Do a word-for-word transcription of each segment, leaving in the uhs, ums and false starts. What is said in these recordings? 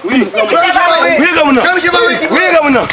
Wi. Wi, granmoun nan. Wi, granmoun nan.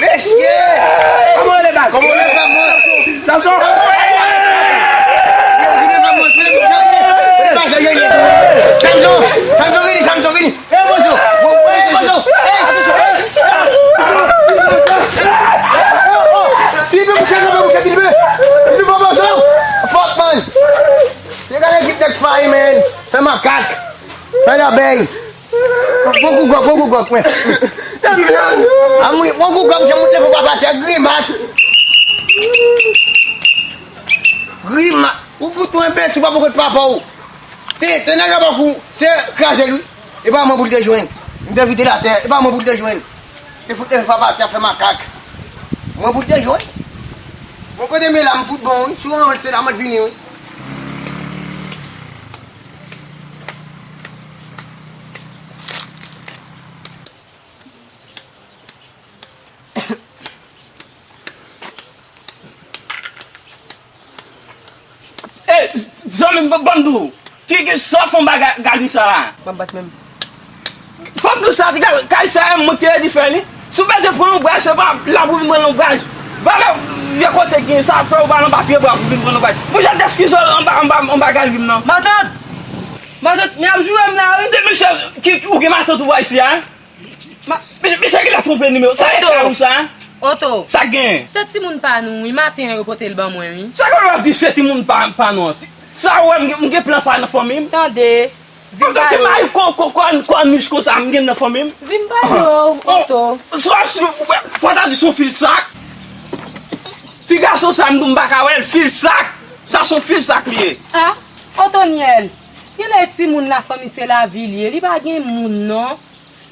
Mesye! Kòman w ye, baz? Kòman w ye, baz? Samson! Yo, vini pa mwen, vini pa mwen. Samson! Samson, vini, Samson, vini. Ey, Samson! Ey, Samson! Ey! Ey! Filipe, bouche, bouche, Filipe! Filipe, Samson! Fuck, man! Yo gade ekip nèg fayi, man! Fè makak! Fè labèy! Bon kou gòk, bon kou gòk, men. Amwi, bon kou gòk, jan moute pou papa tè, grimas. Grimas. Ou fout ou enbesil, pa poko papa ou. Te, te nèg la bòk ou, se kraze l wi. E pa mwen pou l te jwenn. M te vide l atè, e pa mwen pou l te jwenn. Te fout leve papa tè fè makak. Mwen pou l te jwenn. Bon kote men la, m fout bon wi. Si w antre la, mwen vini wi. Ey, zanmi m, ban m di w, ki, ki, sa w fè anba ga-, gari sa la? Ban m bat men m. Fò m di w sa, ti kay, kay sa, e mwen ki redi fè li. Si w bezwen pran lonbraj, se pa la pou vin pran lonbraj. Valè vye kote gen, sa fè w pa nan papye bwa pou vin pran lonbraj. Mwen jan deskize w anba, anba, anba gari m nan. Matant! Matant, men ap joure m la, wi. Depi chèz, ki, ou gen matant ou pa isi a, en? Ma-, misye, misye genlè twonpe nimewo. Sa e Oto. Kay ou sa, en? Oto. Sa gen? Se timoun pa nou, wi. Maten an, yo pote l ban mwen, wi. Sa k ap di se timoun pa, pa nou an? Sa ou wè, m gen, m gen plan sa nan fanmi m. Tande. Vin pale. Tande, mayi kò, kò, kò, kò nich konsa m gen nan fanmi m. Vin pale, o, Oto. Sa, si, fò ta di se yon fil sak. Ti gason sa, m di w m pa ka wè l, fil sak. Sa se yon fil sak li ye. A, Otonyèl. Genlè timoun la, fanmi se lavi li ye. Li pa gen moun, non.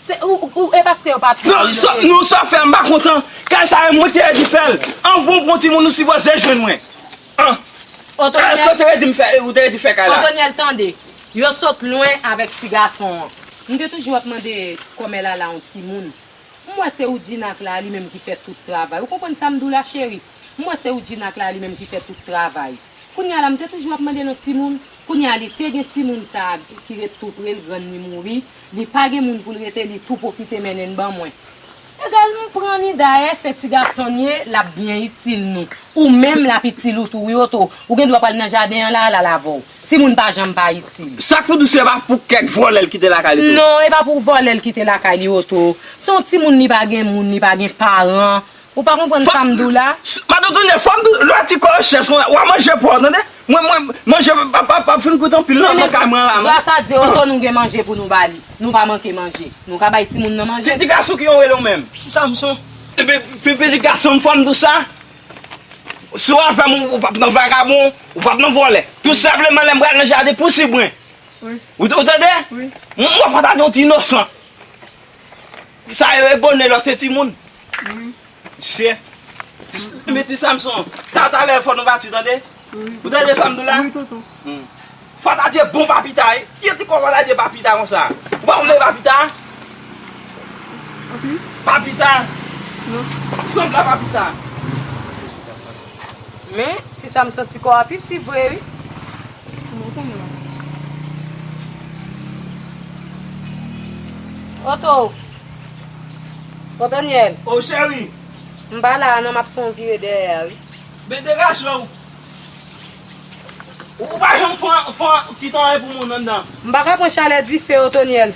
Se, ou, ou, ou, e paske yo pa twò. Non, sa, non, sa fè m pa kontan. Kay sa, e mwen ki redi fè l. Anvan w pran timoun, ou sipoze jwenn mwen. An. Otonyèl. Èske w te redi m fè, ou te redi fè kay la? Otonyèl, tande. Yo sot lwen avèk ti gason an. M te toujou ap mande kòmè Lala yon timoun. M wè se Woodjina k la, li menm ki fè tout travay. Ou konprann sa m di w la, cheri? M wè se Woudjina k la li menm ki fè tout travay. Kounye a la, m te toujou ap mande nan timoun. Kounye a, li te gen timoun sa a ki ret tou pre l, grann li mouri. Li pa gen moun pou l rete, li tou pwofite mennen l ban mwen. Egal, m pran ni dayè, se ti gason l ye, l ap byen itil nou. Ou menm, l ap itil ou tou, wi, Oto. Ou gen dwa pral nan jaden an la, l al avè w. Timoun pa janm pa itil. Sa k pou di w, se pa pou kèk vòlè l kite lakay li tou? Non, e pa pou vòlè l kite lakay li, Oto. Se yon timoun, li pa gen moun, li pa gen paran. Ou pa konprann sa m di w la? Madanm Tonyèl, fò m di w, lè ti kò yo chèch konsa, w a manje pa w, tande? Mwen, mwen, manje p ap, p ap, p ap fin koute anpil nan, nan kay mwen la, non. Gras a Dye, Oto, nou gen manje pou nou ba li. Nou pa manke manje. Nou ka bay timoun nan manje. Ti, ti gason ki yon rele w menm? Ti Samson. Epi, pi, pitit gason m, fò m di w sa. Si w avè m, ou, ou p ap nan vagabon, ou p ap nan vòlè. Tou senpleman, lè m pral nan jaden pousib mwen. Wi. Ou, ou tande? Wi. M, m wè fò ta di yon ti inosan. Sa yo e bone lòt se timoun. Wi. Mesye. Ti, men ti Samson, ta, talè fò nou pati, tande? Wi. Ou tande sa m di w la? Wi, tonton. Hmm. Fò ta di bon papita, wi. Ki ti kò fò ta di papita konsa? Ou pa konn papita? Papi? Papita. Non. Sanble papita. Men, ti Samson ti kò a piti vre, wi. Mwen konnen. Oto. Otonyèl. O, cheri. M pa la a non, m ap fè yon vire dèyè a, wi. Men degaje w. Ou pa janm fè, fè kite anyen pou moun anndan. M pa ka pran chalè dife, Otonyèl.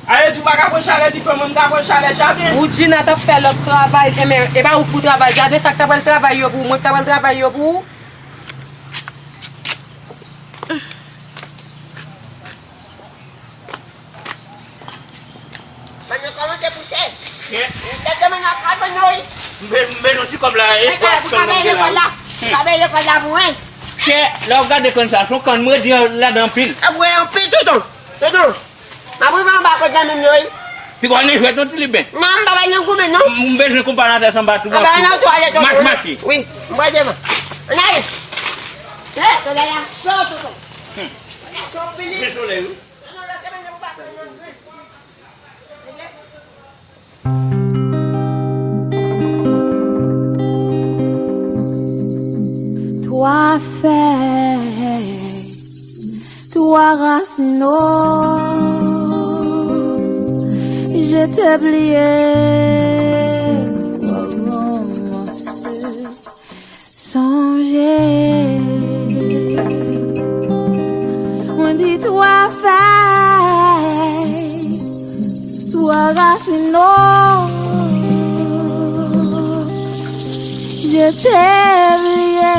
Ale di w pa ka pran chalè dife, mwen m ka pran chalè jaden. Woudjina t ap fè lòt travay, enben, e pa ou k pou travay jaden, sa k ta pral travay yo pou ou, mwen k ta pral travay yo pou ou. Manno kòmanse pouse. Kè. Tèt de manno ap pran manno, wi. M be-, m bezwen ti kòb la, e pou travay lekòl la. Travay lekòl la pou mwen. Kè, lè w gade kann sa, se yon kann m redi ladan anpil. A, wi, anpil, tonton. Tonton. M ap rive anba kot zanmi m yo, wi. Piga w al nan jwèt non, Ti Liben. Non, m pa pral nan goumen, non. M bezwen konparatè sanba tou. A, ba, nan twalèt, tonton. Mach, mache. Wi, m pral devan. Ann ale. E, solèy la cho, tonton. Hmm. Solèy la cho anpil, wi. Se solèy, wi. Twa fèy, twa rasin, o, je t'ai oublié. Sonje, mwen di twa fèy, twa rasin, o, je t'ai oublié.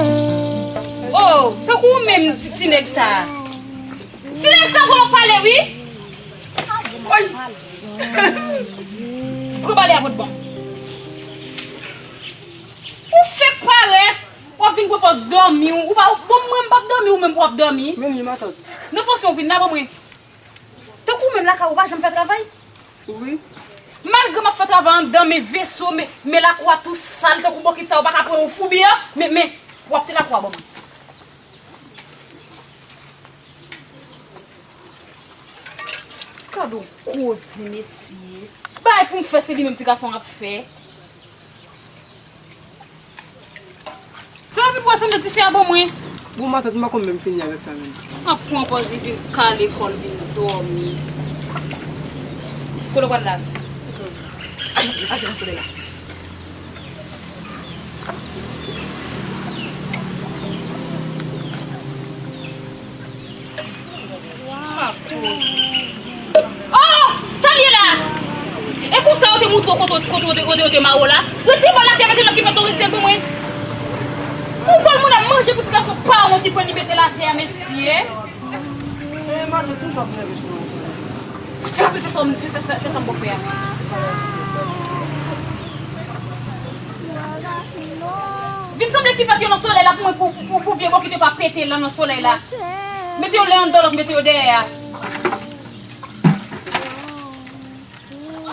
Oh, tankou ou menm ti, ti nèg sa a. Ti nèg sa fò w pale, wi. Oy! Pran pale a bòt ban. Ou fèk parèt, w ap vin pran pòz dòmi, ou pa, bon, mwen m p ap dòmi, ou menm pou w ap dòmi. Men li, matant. Nan pansyon w vin la, ban mwen. Tankou w menm lakay ou pa janm fè travay. Wi. Malgre m ap fè travay anndan, men veso, men, men lakou a tou sal, tankou bokit sa, ou pa ka pran yon foubi an, men, men, w ap te lakou a, ban mwen. Gade yon koze, mesye. Bagay pou m fè, se li menm ti gason an ap fè. Fè yon pi pwazon de dife a ban mwen. Bon, matant, m pa konn menm fini avèk sa menm. Ap pran pòz li vin kale kò l vin dòmi. Kote w pral la? Achte, achte nan solèy la. Oh! Sa l ye la? E konsa yo te moutre w kote, kote, kote, kote yo te mare w la? Retire bò l atè, mete nan kivèt non, resèl pou mwen. Ou pral moun ap manje pou ti gason pa w ki pran li mete l atè a, mesye. Eh, matant, konsa w ap nève sou mwen konsa? Fè, fè, fè sa, fè, fè, fè, fè sa m ba w fè a. Vin sanble kivèt yo nan solèy la pou mwen, pou, pou, pou vye bokit yo pa pete lan nan solèy la. Mete yo len anndan, lòt mete yo dèyè a.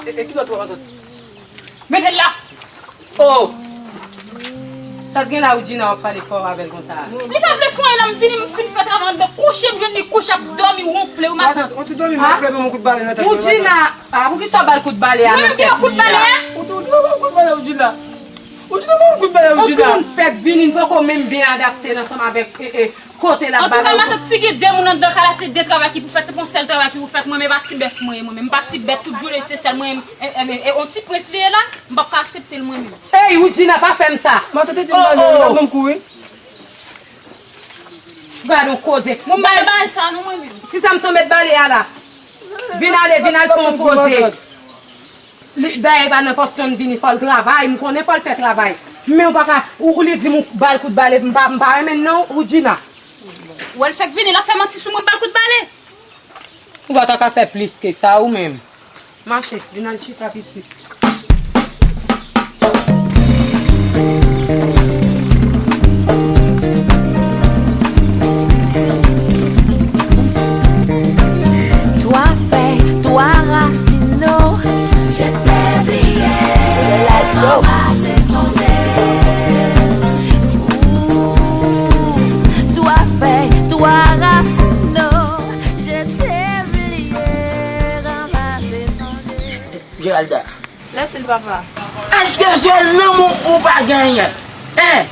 E, e ki lòt ou, matant? Mete l la! Oh! Sa t gen la, Woudjina, w ap pale fò avè l konsa? Li pa vle fè anyen la, m vini, m fin fè travay anndan, kouche, m jwenn li kouche ap dòmi wonfle, wi, matant. Matant, on ti dòmi, m ap fè yon kout bale nan tèt mwen, matant. Woudjina! Ah, poukisa w ba l kout bale a nan tèt li a? Mwen menm ki ba kout bale a? Ou tou, ou tou ba kout bale, Woudjina. Ou di nou ban m kout bal la, ou di sa. Yon timoun fèk vini, li poko menm byen adapte l ansanm avèk, e, e, kote l ap bagay. Antouka, matant, si gen de moun anndan kay la, se de travay ki pou fèt, se pa yon sèl travay ki pou fèt. Mwen menm, e pa ti bèf mwen ye, mwen menm. M pa ti bèt, tout jounen se sèl mwen menm. E, e, e, e, yon ti prens li ye la, m p ap ka aksepte l mwen menm. Ey, Woodjina, pa fè m sa. Matant te di m bale, oh, oh, l ap ban m kouri. Gad yon koze. Mwen m pa bale sa non mwen menm. Si Samson mèt bale a la. Vin ale, vin al fè yon poze. Li, dayè, e pa nan fòs yon vini, fò l travay. M konnen fò l fè travay. Men w pa ka, ou, ou li di m ou ba l kout bale, m pa, m pa renmen l non, Woodjina. Ou wè l fèk vini, l ap fè manti sou mwen, m ba l kout bale. Ou pa ta ka fè plis ke sa ou menm. Mache, vin al chita pitit. Twa fèy, twa rasin, oh. Je t'ai oublié, ranmase sonje. Ooh, twa fèy, twa rasin, oh. Je t'ai oublié, ranmase sonje. Geralda. Lètil, papa. Èske se lanmou ou pa genyen? Hein?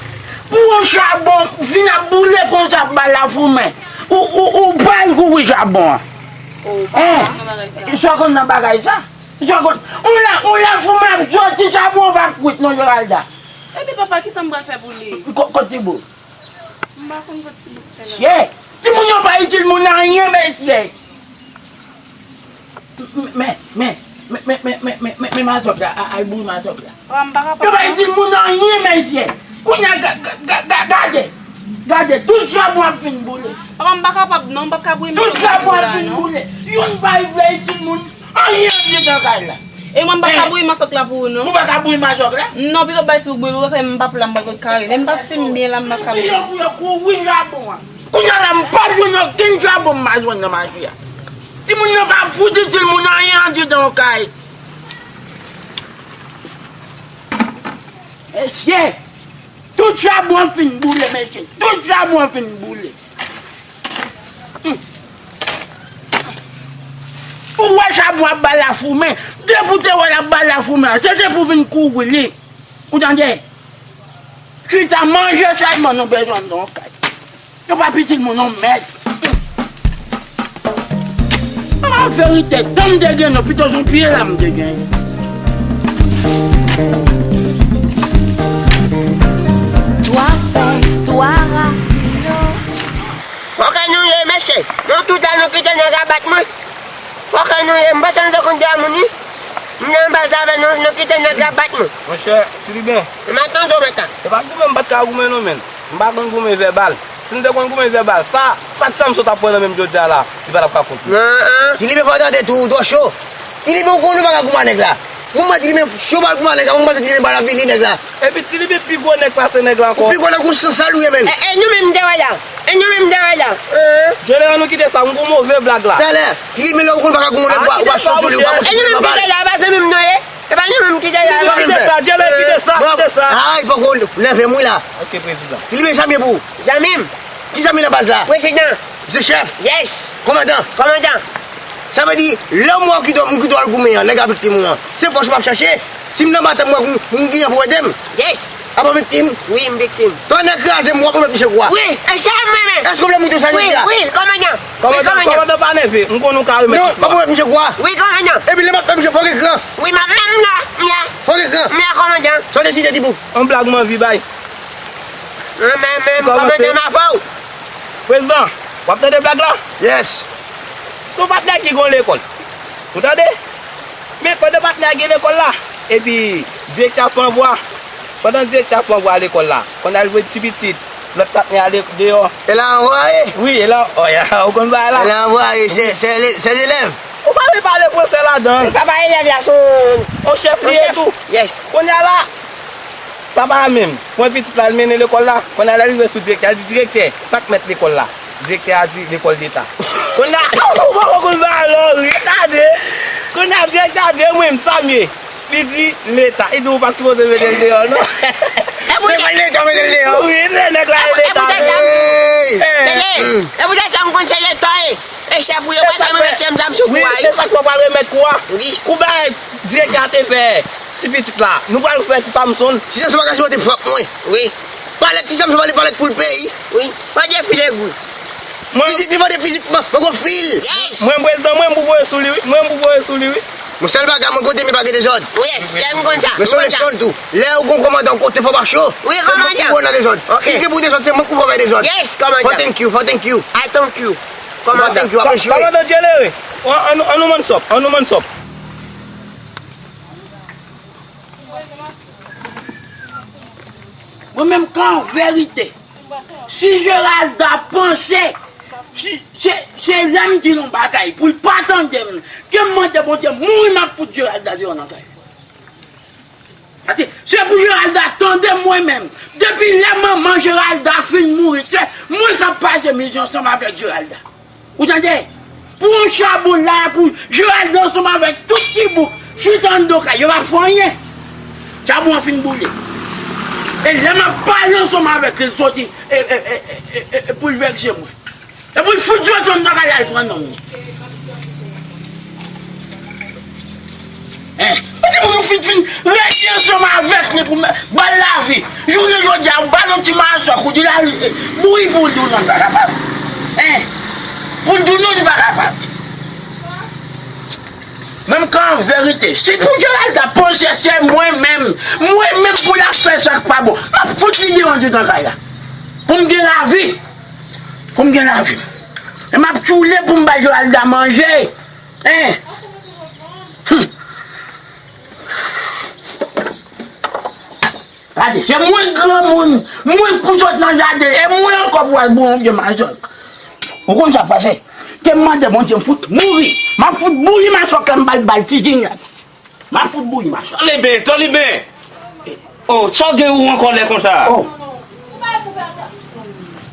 Pou yon chabon vin ap boule konsa, ap ba lafoumen. Ou, ou, ou pa al kouvri chabon an. Oh, papa, hein? Nan bagay sa. Sa konn nan bagay sa? Sa konn, ou la, ou lafoumen ap soti, chabon an pa kwit non, Geralda. Epi papa, kisa m pral fè pou li? Ko-, kot Tibou? M pa konn kot Tibou fè la. Tchè! Timoun yo pa itil moun anyen, mesye! Men, men, men, men, men, men, men, men, men, men, mazòk la, a, al boule mazòk la. Papa, m pa kapab non. Yo pa itil moun anyen, mesye! Kounye a, ga-, ga-, ga-, ga-, gade! Gade, tout chabon ap fin boule. Papa, m pa kapab non, m p ap ka bouyi mazòk la pou ou la non. Tout chabon ap fin boule. Youn pa vle itil moun. Anyen andedan kay la. E mwen m pa ka bouyi mazòk la pou ou non. Ou pa ka bouyi mazòk la? Non, pito bay ti ou bouyi, ou sa m p ap la, m pa ka rele. M pa si m byen la, m pa ka bouyi. Ti yo pou yo kouvri chabon an. Kounye a la, m p ap jwenn okenn chabon m pa jwenn nan mache a. Timoun yo pa fout itil moun anyen andedan yon kay. Mesye, tout chabon an fin boule, mesye. Tout chabon an fin boule. Ou wè chabon ap ba lafoumen. Depi w te wè l ap ba lafoumen an, se te pou vin kouvri li. Ou tande? Chita manje sèlman nou bezwen nan kay. Yo pa pitit moun non mèd. An verite, tan m te gen nou, pito se yon pye la m te gen. Twa fèy, twa rasin, oh. Fòkè nou ye, mesye. Nou tout la nou kite nèg la bat mwen. Fòkè nou ye, m panse nou te konn de moun, wi. M nan baz la avè nou, nou kite nèg la bat mwen. Monchè, Ti Liben. E m ap tande w, mèt la. E pa goumen, m pa t ka goumen non, menn. M pa konn goumen vèbal. Si m te konn goumen vèbal, sa, sa ti Samson t ap pran nan men m jodi a la, li pa t ap ka kont mwen. Ti Liben, fò w tande tou, ou twò cho. Ti Liben, ou konnen ou pa ka goumen a nèg la. Mwen, mwen, Ti Liben cho, pa goumen a nèg la, mwen, mwen, Ti Liben pa la vini nèg la. Epi Ti Liben pi gwo nèg pase nèg la ankò. Ou pi gwo nèg ou sansal ou ye menm. E, e nou menm m te wè la. E nou menm m te wè la. Hein? Genlè an nou kite sa, m gon move blag la. Talè, Ti Liben lè ou konn pa ka goumen nèg ou pa, ou pa cho sou li, ou pa konn. E nou menm m te wè la, pa zanmi m nou ye. E pa nou menm ki te la. Kite sa, Djele, kite sa, kite sa. Ay, poko leve mwen la. Ok, prezidan. Filipe, zanmi pou ou? Zanmi m. Ki zanmi nan baz la? Prezidan. Misye chèf? Yes. Kòmandan? Kòmandan. Sa vle di, lè m wè w kite, m kite w al goumen an, nèg a viktim ou an. Se fòs m ap chache. Si m nan batay, m wè m, m gen pou ede m. Yes. Apa viktim? Wi, m viktim. Tonnè kraze m, w ap remèt misye kwa? Wi, e sa m renmen. Èske w vle moute sa nèg la? Wi, wi, kòmandan. Wi, kòmandan. Kòmandan, kòmandan pa nève. M konnen w ka remèt li kwa. Non, m ap remèt misye kwa. Wi, kòmandan. Epi lè m ap fè misye fò gen gran. Wi, m ap, m ap, m la, m la. Fò gen gran. M la, kòmandan. Sa w deside, Dibou? Yon blag m anvi bay. Mwen menm, kòmandan m avè w. Prezidan, w ap tande blag la? Yes. Se yon patnè ki gen yon lekòl. Ou tande? Men pandan patnè a gen lekòl la, epi direktè a fè anvwa. Pandan direktè a fè anvwa lekòl la, konn al jwenn ti pitit, lòt patnè a de-, deyò. E la anvwa ye? Wi, e la, oh, ya, ou konn bagay la. E la anvwa ye, se, se le-, se zelèv. Ou pa vle pale fransè ladan. Papa elèv la se yon, yon chèf li ye tou. Yes. Kounye a la, papa a menm pran pitit la, l mennen lekòl la. Kounye a lè l rive sou direktè, l di, direktè, sa k mèt lekòl la? Direktè a di, lekòl deta. Kounye a, ou poko konn bagay la, ou retade. Kounye a direktè a di, e mwen, sa m ye? Li di, leta. Li di, ou pa t sipoze mete l deyò, non. E pou lekòl leta, mete l deyò. Wi, nèg la, e leta. Tande, e pou sa m konn se leta, e. E chèf ou yo, pa sa mwen met tyenm zam sou kou a, wi. E sa k fè w pral remèt kou a? Wi. Kou bagay direktè a te fè, Ti pitit la, nou pral fè ti Samson. Ti Samson pa ka sipote frap mwen. Wi. Palèt ti Samson pale palèt pou l peyi. Wi. Manje fil egri. Mwen fizik li mande fizik mwen, mwen gon fil. Yes. Mwen prezidan, mwen m pou voye sou li wi. Mwen m pou voye sou li wi. Mwen sèl bagay mwen kote men pa gen dezòd. Yes, lè m konn sa. Men se yon leson tou. Lè ou gon kòmandan ou kote fò pa cho. Wi, kòmandan. Se mwen ki pou nan dezòd. Ok. Si gen pou dezòd, se mwen ki pou fè dezòd. Yes, kòmandan. Fò thank you, fò thank you. I thank you. Kòmandan. Fò thank you, apre chire. Kòmandan Djelere. An nou, an nou mansòp, an nou mansòp. Mwen menm kan verite. Si Geralda panse, si, se, se lè m di l yon bagay, pou l pa tande m, ke m mande Bondye mouri m ap fout Geralda deyò nan kay. Paske se pou Geralda tande mwen menm. Depi lè manman Geralda fin mouri, se mwen k ap pase mizè ansanm avèk Geralda. Ou tande? Pou yon chabon la, pou Geralda ansanm avèk tout ti bouk chita anndan kay, yo pa fè anyen. Chabon an fin boule. E lè m ap pale ansanm avèk li, l soti e, e, e, e, e, e boulvèse mwen. E pou l fout soti anndan kay la, l pran nonm li. Hein? Kote pou nou fin, fin rete ansanm avèk li pou ba l lavi. Jounen jodi a, ou ba l yon ti masòk, ou di l al bouyi pou l di w non, li pa kapab. Hein? Pou l di w non, li pa kapab. Menm kan an verite, si pou Geralda panse se mwen menm, mwen menm pou l ap fè sa k pa bon, m ap fout li deyò anndan kay la. Pou m gen lavi. Pou m gen lavi. E m ap tchoule pou m bay Geralda manje. Hein? Hum. Gade, se mwen granmoun, mwen k pou sot nan jaden, e mwen ankò pou al bouyi yon vye masòk. Ou konn sa k pase? Ke m mande Bondye m fout mouri. M ap fout bouyi masòk la, m ba l bal ti jinyòl. M ap fout bouyi masòk. Tòliben, Tòliben! Oh, sa w gen ou an kòlè konsa? Oh.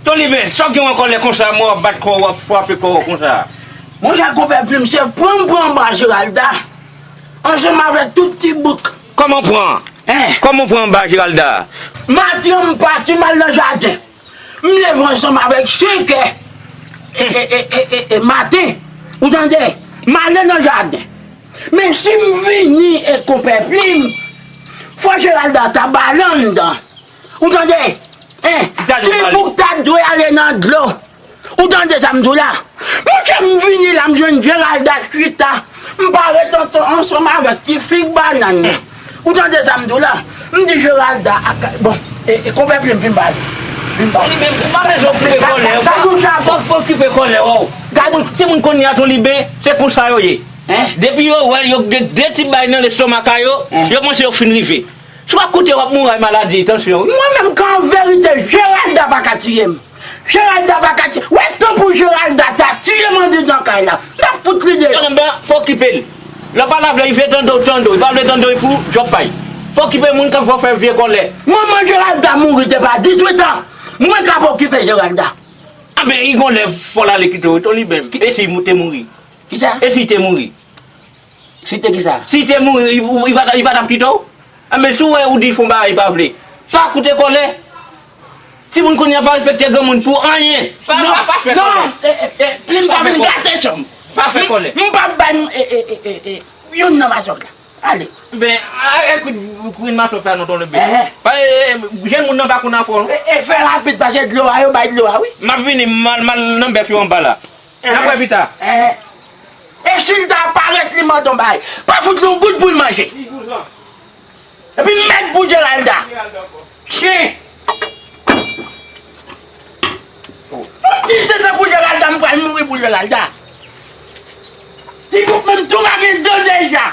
Tòliben, sa w gen ou an kòlè konsa, mwen w ap bat kò w, w ap frape kò w konsa? Monchè, konpè Plim, se pran m pran anba Geralda. Ansanm avèk tout ti bouk. Kòman pran? Hein? Kòman pran anba Geralda? Maten an m pati m al nan jaden. M leve ansanm avèk senkè e, e, e, e, e, e maten. Ou tande? M ale nan jaden. Men si m vini e konpè Plim, fò Geralda ta ba l anndan. Ou tande? Hein? Ti bouk ta dwe ale nan dlo. Ou tande sa m di w la? Monchè, m vini la, m jwenn Geralda chita. M pa ret ansanm avèk ti fig banann nan. Ou tande sa m di w la? M di Geralda ak, bon, e, e konpè Plim vin ba li. Vin ba li. Tòliben, ou pa bezwen okipe kòlè w. Gad yon chabon. Pa okipe kòlè w. Gad. Timoun, timoun kounye a Tòliben, se konsa yo ye. Hein? Depi yo wè yo gen de ti bay nan lestomak a yo, hein? Yo panse yo fin rive. Si w ap koute, w ap mouri ak maladi, tansyon, wi. Mwen menm, kan an verite, Geralda pa ka tiye m. Geralda pa ka tiye. Wè, tan pou Geralda ta tiye m anndan kay la, m ap fout li deyò. Anba, pa okipe l. Lè w pa la vle rive tande w, tande w. Li pa vle tande w, li pou djòb pa l. Pa okipe moun k ap fè w fè vye kòlè. Manman Geralda mouri te pa dizuit an. Mwen k ap okipe Geralda. Anben, li gon lè fò l ale kite w, Tòliben. E si li te mouri? Kisa? E si li te mouri? Si te kisa? Si li te mouri, li, li pa, li pa t ap kite w? Anben, si w wè ou di fon bagay li pa vle, pa koute kòlè. Timoun kounye a pa respekte granmoun pou anyen. Pa, pa, pa fè kòlè. Non, e, e, e, Plim pa vin gate chanm. Pa fè kòlè. M p ap bay, e, e, e, e, e, youn nan masòk la. Ale. Ben, a, ekout, pran masòk la non, Tòliben. Ehe. Pa, e, e, jenn moun nan pa konn afè w non. E, e fè rapid, paske dlo a, yo bay dlo a, wi. M ap vini, m al, m al nan bèf yo anba la. N ap wè pita. Ehe. E si l ta parèt, li mande yon bagay, pa fout li yon goud pou l manje. Epi mèd pou Geralda. Chen. Yon ti tete pou Geralda, m pral mouri pou Geralda. Ti bouk menm tou pa gen dan deja.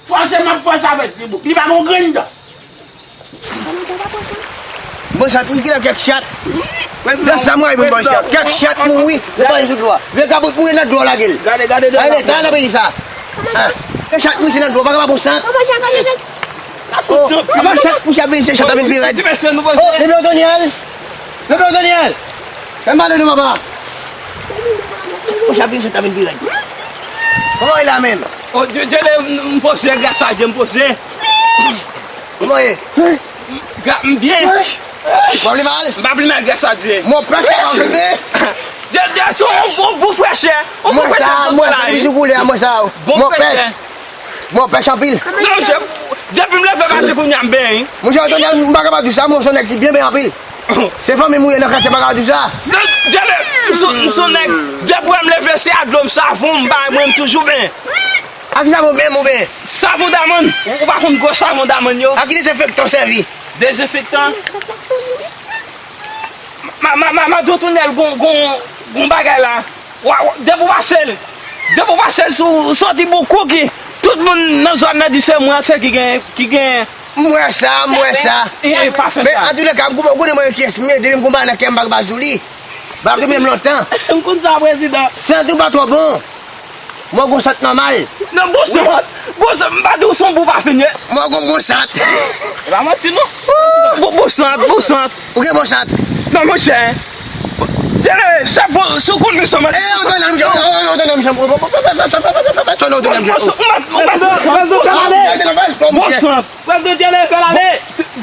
Fòse m ap fòse avèk ti bouk. Li pa gon grenn dan. Bon chat, wi, kilè kèk chat. Gad sa m rayi pou m bay chat. Kèk chat mouri, yo pa sou dlo a. Vye kabrit mouri nan dlo a, lage l. Gade, gade, gade. Ale, ta nan peyi sa. Ah, kèk chat mouri se nan dlo a, pa ka pa bon chat. Oh, apa chat, mouche ap vin, se chat ap vin pi rèd. Oh, bebe Otonyèl. Bebe Otonyèl. Fè m pale nou, papa. Mouche ap vin, chat ap vin pi rèd. Kòman w ye la menm? Oh, Dye, Dye, m, m pose, gras a Dye, m pose. Kòman w ye? Ga-, m byen. W ap li mal? M p ap li mal, gras a Dye. Mwen pèch ap fè. Dye, Dye, se yon bon, bon frèchè. Yon bon frèchè. Mwen sa, mwen sa, ki sou koulè a, mwen sa. Bon frèchè. Mwen pèch anpil. Non, je, Depi m leve maten kounye a m benyen. Monchè, Otonyèl, m pa kapab di w sa, mwen se yon nèg ki byen benyen anpil. Se fanmi m ou ye nan katye, m pa kapab di w sa. Non, Djele, m se, m se yon nèg, depi w wè m leve, se a dlo m savon m bay mwen, m toujou benyen. A ki savon menm ou benyen? Savon Damann. Ou, ou pa konn gwo savon Damann yo? A ki dezenfektan w sèvi? Dezenfektan? Ma, ma, ma, ma di w Otonyèl gon, gon, gon bagay la. Wa, wa, depi w pase l, depi w pase l sou, soti Boukouki, tout moun nan zòn nan di se mwen sèl ki gen, ki gen. M wè sa, m wè sa. E, e, pa fè sa. Men, antouleka, m konnen mwen kiyès m ye, depi m gon bagay nan kè m, m pa ka pa di w li. Bagay menm lontan. M konn sa, prezidan. Sante w pa twò bon. Mwen gon sant nòmal. Non, bon sant. Bon sant, m pa di w se yon bon pafen ye. Mwen gon bon sant. E pa manti, non. Bon, bon sant, bon sant. Ou gen bon sant. Non, monchè. Tele, se bon, si w konn li se yon manti. E, Otonyèl, misye, o, o, Otonyèl, misye, o, o, o, o, Otonyèl, misye. Bon sant, m pa, m pa di w sa. Prezidan, prezidan, fè l ale. Bon sant. Prezidan Djele, fè l ale.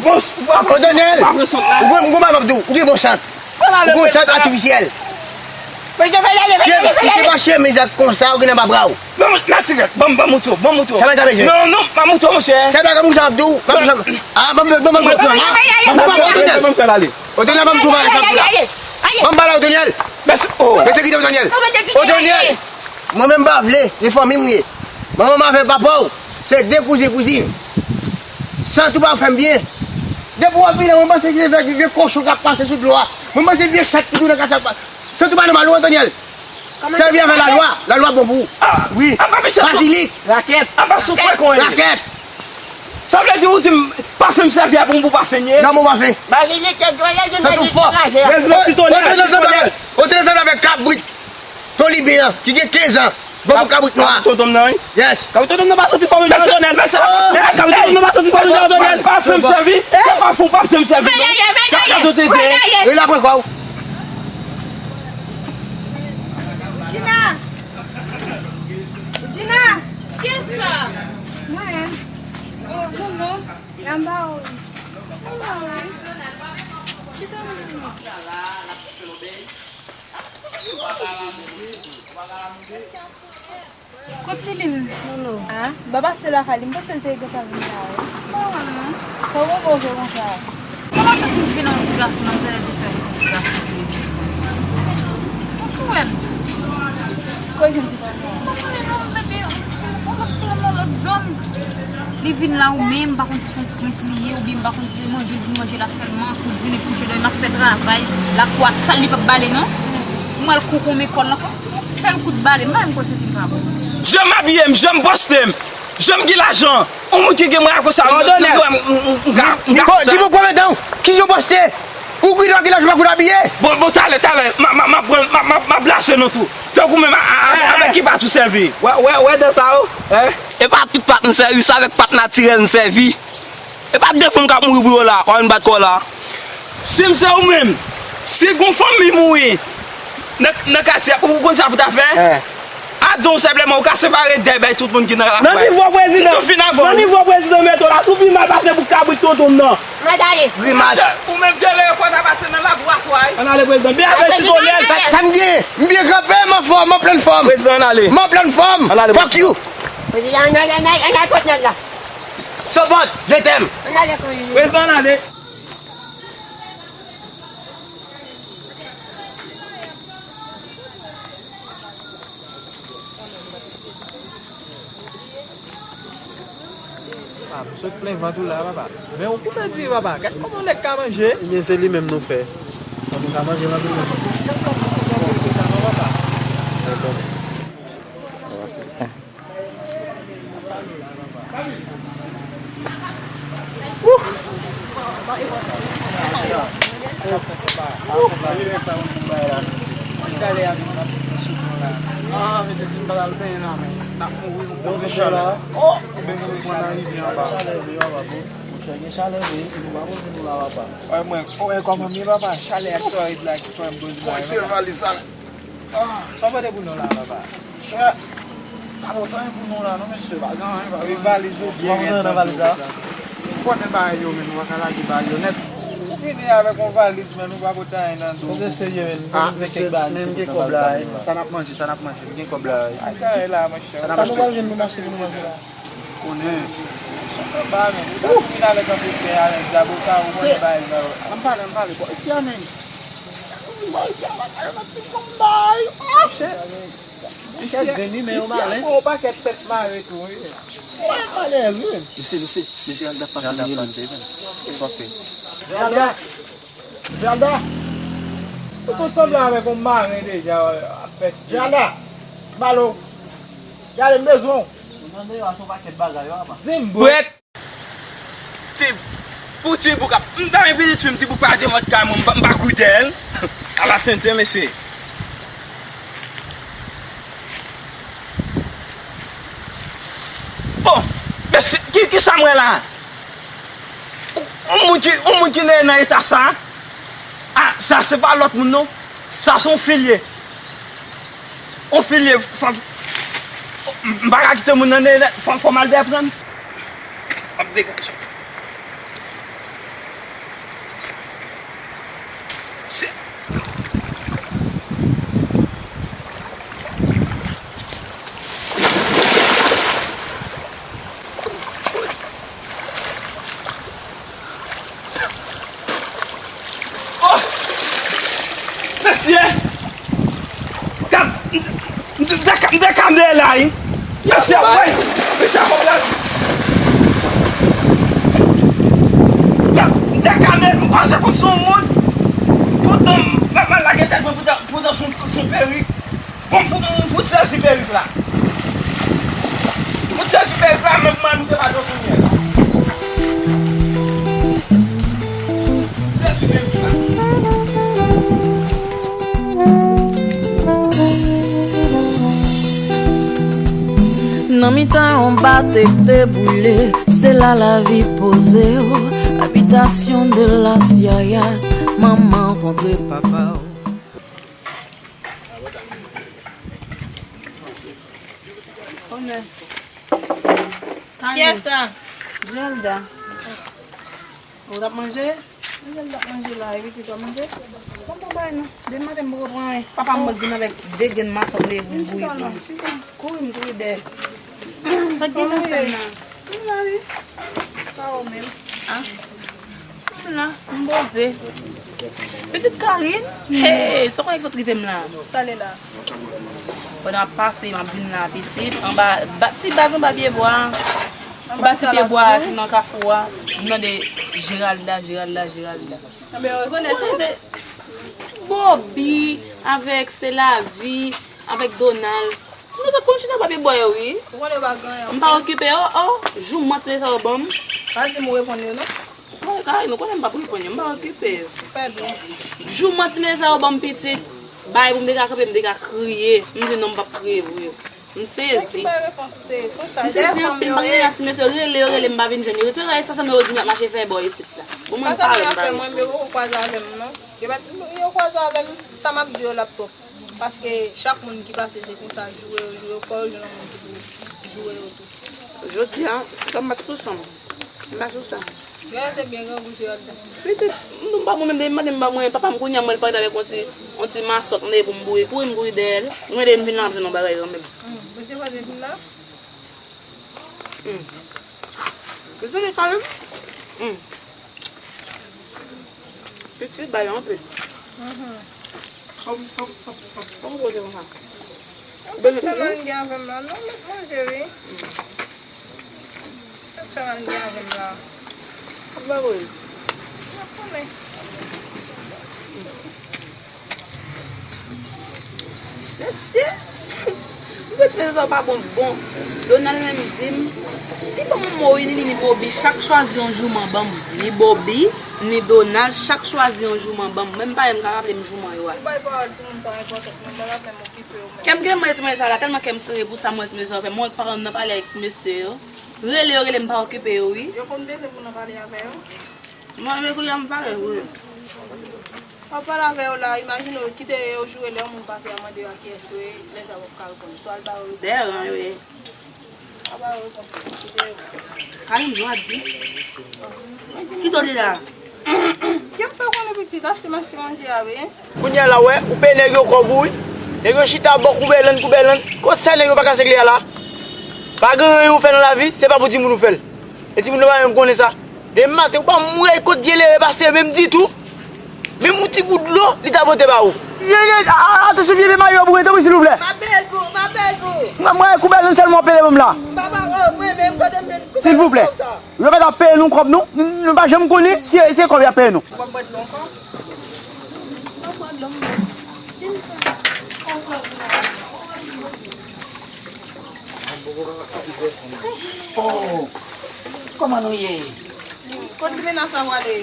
Bon, bon, Otonyèl, ou gon, gon bagay m ap di w, ou gen bon sant. Ou gon sant atifisyèl. Prezidan, fè l ale, fè l ale, fè l ale. Se pa chemiz ak konsa ou gen nan ba bra w. Non, natirèl. Ban m, ban m montre w, ban m montre w. Sa mwen ta bezwen. Non, non, ban m montre w, monchè. Se pa konsa m ap di w, konsa. A, ban m, ban m, ban m, ban m, ban m, ban m, ban m, Otonyèl. Otonyèl, ban m di w bagay sa m di w la. Ban m pale Otonyèl. Mèsi, oh. Mèsi kite Otonyèl. Otonyèl. Mwen menm m pa vle, se fanmi m ye. Manman m avèk papa w, se de kouzen kouzin. Sant ou pa fè m byen. Depi w ap vini, mwen panse se vye, vye kochon k ap pase sou dlo a. Mwen panse vye chat ki tounen kasa. Santi w pa nòmal, ou Otonyèl. Sèvi avèk lalwa, lalwa bon pou ou. Ah, wi. Bazilik. Rakèt. Apa souflè konyen. Rakèt. Sa vle di ou di m pafen m sèvi a pou m pou pafen ye? Non, bon pafen. Bazilik, tèt dwèt, santi w fò. Prezidan Sitonyè, Sitonyè. Otonyèl sèvi avèk kabrit. Tolibyen an, ki gen kenz an. Gwo bout kabrit nwa. Kabrit tonton m nan, wi. Yes. Kabrit tonton m nan pa santi fò menm jan Otonyèl. Kabrit tonton m nan pa santi fò menm jan Otonyèl. Pafen m sèvi. Se pafen w p ap janm sèvi, non. Gade w te gen. E la pran kò w. Djina. Djina. Kiyès sa? Mwen. Oh, non, non. Anba w. Anba w, wi. Chita non. Kot Lilin? Nono. Ah, m pa pase lakay li, m panse l te gentan vin la wi. M pa wè l non. Sa w wè w fè konsa? Kòman fè pou vin an ti gason nan, m tande te fè yon ti gason. Ou sou wè l? Kòman fè yon ti gason? M pa konnen non, m tande yon ti, yon lòt, ti moun nan lòt zòn. Li vin la ou menm, m pa konn si se yon prens li ye, oubyen m pa konn si se manje l vin manje la sèlman, tout jounen kouche dòmi, m ap fè travay, lakou a sal, li p ap bale non. M wè l koko men kò l nan, yon sèl kout bale, m pa menm kwè se ti pa bon. Jan m abiye m, jan m poste m, jan m gen lajan, yon moun ki gen mwen akonsa, m, m, m, m, m, m ka konsa. Di mwen konbyen tan, kijan w poste? Ou ki dwa ki laj ou pa konn abiye? Bon, bon, talè, talè, m a, m a, m a pran, m a, m a, m a blase nou tou. Tankou menm a, a, a, avèk ki pat ou sèvi? Wè, wè, wè dan sa yo, hein? E pa tout pat m sèvi, se avèk pat natirèl m sèvi. E pa de fanm k ap mouri pou yo la, w ap vin bat kò w la. Si m se ou menm, si gon fanmi mouri nan, nan katye a, ou konn sa pou ta fè? Hein. Adon senpleman, ou ka separe dèy bay tout moun ki nan lakou a. Nan nivo prezidan, nan nivo prezidan Meto la, si w pi mal pase pou kabrit tonton m nan. Mwen ta ye. Grimas. Ou menm Djele, fò w ta pase nan laboratwa, wi. Ann ale, prezidan. Byen fè, Sitonyèl. Sa, sa m gen? M byen kanpe, m anfòm, m an plèn fòm. Prezidan, ann ale. M an plèn fòm. Ann ale, prezidan. Fuck you. Prezidan, ann ale, ann ale, ann ale kot nèg la. Sopòt, je t'aime. Ann ale, prezidan. Prezidan, ann ale. Papa, m sot plen vant ou la, papa. Men ou koupe di, papa. Gad kòman yon nèg ka manje. Ebyen, se li menm nou fè. Fò nou ka manje, manje, manje. Bon, se sa, non, papa. Ah, mesye, si m pa t al benyen la, men, n ap mouri, nou pran chalè. Oh! Ebyen, nou pran nan rivyè anba. Chalè vre, papa, bon. Monchè, gen chalè vre isi, nou pa poze nou la, papa. Wè, mwen, wè, kòman m ye, papa? Chalè a twò rèd la, ki fè m poze la, papa. Bon, retire valiz la. Ah. Sa w pote pou nou la, papa? Chè, pa pote anyen pou nou la, non, mesye, pa gen anyen, pa gen anyen. Valiz ou byen rèd nan valiz la. Ou konnen bagay yo, men nou pa ka lage bagay yo nèt. Ou vini avèk yon valiz, men nou pa pote anyen nan do. Mesye serye, men. Ah, mesye, men m gen kòb la, wi. Sa n ap manje, sa n ap manje, m gen kòb la, wi. Ay, kare la, monchè. Sa nou pral jwenn pou n achte pou nou manje la? Konnen. Anba, men. Ou ta vin avèk anpil pè avèk zaboka, ou konn bagay sa yo. Ann pale, ann pale. Bò isi a, men. Bò isi a, anba kay yo nan ti fanm bay. Monchè. Monchè, grenn imen yo malen. Isi a, yon pakèt tèt mare tou, wi. Mwen malèz, wi. Mesye, mesye, mesye, Geralda ap pase, Geralda ap pase, men. Swafe. Geralda! Geralda! Ou tou sanble avèk yon maren deja, ap fè stil. Geralda! Balo! Gade, m bezwen w. Ou nan deyò a, se yon pakèt bagay, yo, apa. Zim, bwèt! Ti, pou Ti Bouk ap, m ta envite Ti, Ti Bouk pa di mòd kay mwen, m pa, m pa kouri dèyè l. Ala tenten, mesye. Bon, mesye, ki, ki sa m wè la? Yon moun ki, yon moun ki nan, nan eta sa? Ah, sa se pa lòt moun non. Sa se yon filye. Yon filye, fò, m, m pa ka kite moun nan, fò, fò m al dèyè pran. M ap degaje. Se Oh! Mesye! Gad, m, m, m te ka, m te ka dèyè la, wi. Mesye, woy! Mesye, kòb la. Gad, m te ka dèyè, m panse konn se yon moun. Poutan, m, m, m lage tèt mwen, poutan, poutan se yon, se yon perik. Bon, m fout, m fout sèzi perik la. M fout sèzi perik la, menm mwen, m te pa dwe kounye a. M fout sèzi perik la. Nan mitan yon bato k te boule, se la lavi poze w. Habitation de las Yayas, manman kontre papa w. Onè. Kiyès sa? Geralda. Ou t ap manje? Geralda ap manje la, epi ti w ap manje? Bon, bon, bay non. Demen maten m poko pran anyen. Papa m mwen vin avèk de grenn masòk leve pou m bouyi pou mwen. Kouri m kouri dèyè. Sa k gen nan sèl la? Vin la wi. Pa ou menm. Ah. M la, m poze. Pitit Karine? Hey, sa w konnen k sot rive m la? Sa l ye la? Pandan ap pase, m ap vin la, pitit. Anba, ba, ti baz anba pye bwa. Anba ti pye bwa ki nan kafou a. M tande Geralda, Geralda, Geralda. Anben, yo rekonèt ou. Bobby avèk Stella Vi, avèk Donald. Ti mesye konn chita pa pye bwa yo, wi. Ou konnen yo pa gen anyen. M pa okipe yo, oh. Jouman ti mesye sa yo ban m. Pa di m ou reponn yo, non. Mwen, Karine, ou konnen m p ap reponn yo, m pa okipe yo. Ou fè byen. Jouman ti mesye sa yo ban m pitit, bay pou m te ka kanpe, m te ka kriye. M di non, m p ap kriye pou yo. M sezi. Mwen ki bay repons ou te konsa. M sezi anpil, m pa gen anyen ak ti mesye, rele yo, rele m pa vin jwenn yo. Ti mesye sa, sa m yo di m ap mache fè bò isit la. Bon, mwen m pare, m pare. Sa sa m ap fè, mwen, yo poko kwaze avè m, non. Yo mèt, yo kwaze avè m, sa m ap di yo l ap twòp. Paske chak moun ki pase se konsa, joure yo, joure yo, fò yo jwenn yon moun ki pou joure yo tou. Jodi a, sa m bat sou sa m. M bat sou sa. Gade se byen grangou se yo ap di. Pitit, m di m pa mwen menm, depi maten m pa mwen, papa m kounye a mwen, l parèt avèk yon ti, yon ti masòk, m leve pou m bouyi, kouri m kouri dèyè l. Mwen leve m vin la, m jwenn yon bagay kanmenm. Hmm, ou te konnen vin la? Hmm. Ou jwenn sa menm? Hmm. Pitit bay anpil. Mhm. Kòm, kòm, kòm, kòm, kòm koze konsa. Ou bezwen sa manje avè m la, non, mèt manje, wi. Sa sa manje avè m la? Ou pa koze. Mwen konnen. Mesye, m fè ti mesye sa pa bon, bon. Donald menm di m, li ban m yon mo wi, ni li, ni Bobby, chak chwazi yon jouman ban m. Ni Bobby, ni Donald, chak chwazi yon jouman ban m. Mwen m pa menm ka raple m jouman yo a. Ou bay pawòl timoun sa enpòtans, mwen m pa raple m okipe yo menm. Kè m gen mwen ti mesye sa la, tèlman kè m sere pou sa mwen ti mesye sa fè. Mwen wè paran m nan pale avèk ti mesye yo. Rele yo, rele m pa okipe yo wi. Yo konn bezwen pou nan pale avè yo. Mwen, men kounye a m pare wi. W ap pale avè yo la, imajine w kite yo joure lè yon moun pase a mande yo a kiyès yo ye, lè sa w ap ka reponn. Swa l ba yo repons. Dèyè ran yo ye. L ap ba yo repons. Kite yo. Karim, jan w ap di. Kite w de la. Kè m fè w konnen pitit, achte m achte manje a wi. Kounye a la, w wè, ou peye nèg yo kòb ou wi. Nèg yo chita bò koubèlann, koubèlann. Kot sa nèg yo pa kase kle a la? Pa gen anyen ou fè nan lavi, se pa pou timoun ou fè l. E timoun yo pa menm konnen sa. Demen maten, ou pa m wè kot Djelere pase menm ditou. Menm yon ti gout dlo, li ta pote ba ou. Vye, vye, a, a, atansyon, vye, vye mayo pou mwen, tanpri, silvouplè. M ap peye l pou, m ap peye l pou. Mwen, mwen, kou bèl sèlman peye pou m la. Papa, oh, mwen menm, kote m vin, kote m vin konsa. Silvouplè. Yo pa t ap peye nou kòb nou. Nou, nou pa janm konnen si se kòb y ap peye nou. W ap bwè dlo ankò? W ap bwè dlo, m. Oh, kòman nou ye? Kot limena sa w ale?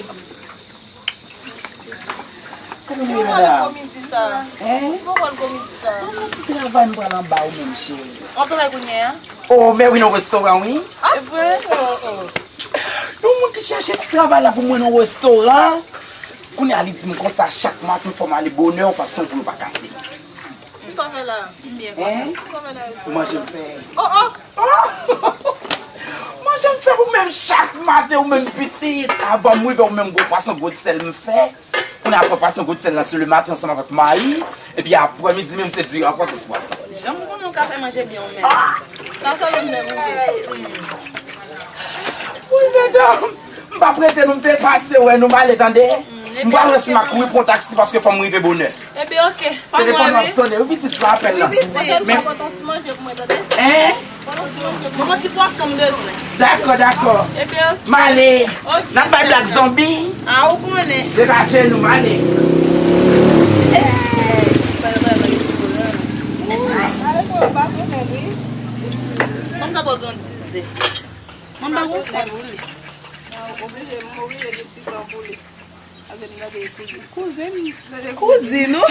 Kòman nou ye, medam? Ki bò w al komedi sa? Hein? Ki bò w al komedi sa? Bon, yon ti travay m pral anba ou menm, cheri. W ap travay kounye a? Oh, men wi, nan restoran, wi. Ah, e vre? Oh, oh. Yon moun ki chèche ti travay la pou mwen nan restoran. Kounye a, li di m konsa, chak maten, fò m ale bonè, yon fason pou yo pa kase m. Kisa w fè la? Hein? Kisa w fè la? Manje m fè. Oh, oh! Oh! Manje m fè ou menm chak maten, ou menm pitit. Avan m rive, ou menm gwo pwason, gwo sèl m fè. Kounye a, pran pwason, gwo sèl nan sou le maten ansanm avèk mayi. Epi aprè midi, menm se diri ankò, se pwason. Jan m konnen w ka fè manje byen, ou menm. Ah! Sa sèlman m fè pou ou. Wi, medam. M p ap rete, nou, m te pase wè nou, m ale, tande. M pral wè si m a kouri pran yon taksi paske fò m rive bonè. Ebyen, oke. Fò m ale. Telefòn nan ap sonnen. Wi, pitit, pran apèl la. Wi, pitit. Men, pran yon ti manje pou mwen, tande. Hein? Pran yon ti manje pou mwen. Manman, ti pwason m bezwen. Dakò, dakò. Ebyen, oke. M ale. Oke. N ap bay blag zonbi. A, ou konnen. Degaje nou, m ale. Ey, fè yo travay nan restoran. Ale pou yo pa konnen, wi. Fanm sa twò grandizè. Mwen pa gon sèl. Oblije, m oblije gen ti san pou li. Paske m gade kouzin. Kouzin, gade kouzin. Kouzin ou?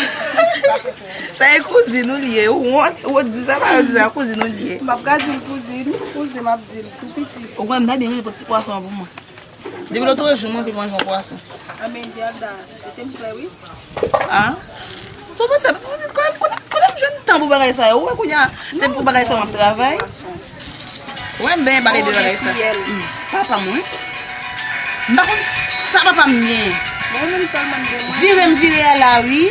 Sa e kouzin ou li ye. Ou wont, ou di sa, pa di sa, kouzin ou li ye. M ap ka di l kouzin, kouzin m ap di l, tou piti. Ou kwè m ta byen rele pou ti pwason an pou mwen? Depi lòt jou, m anvi manje yon pwason. Anben, Geralda, mete m klè, wi. A? Sa w panse? Pitit, kote, kote, kote m jwenn tan pou bagay sa yo? Ou wè kounye a, se pou bagay sa yo m ap travay. Ou wè, m benyen pale de bagay sa. Hmm. Papa mwen? M pa konn sa papa m genyen. Mwen menm sèlman m gen mwen. Vire m vire a la, wi.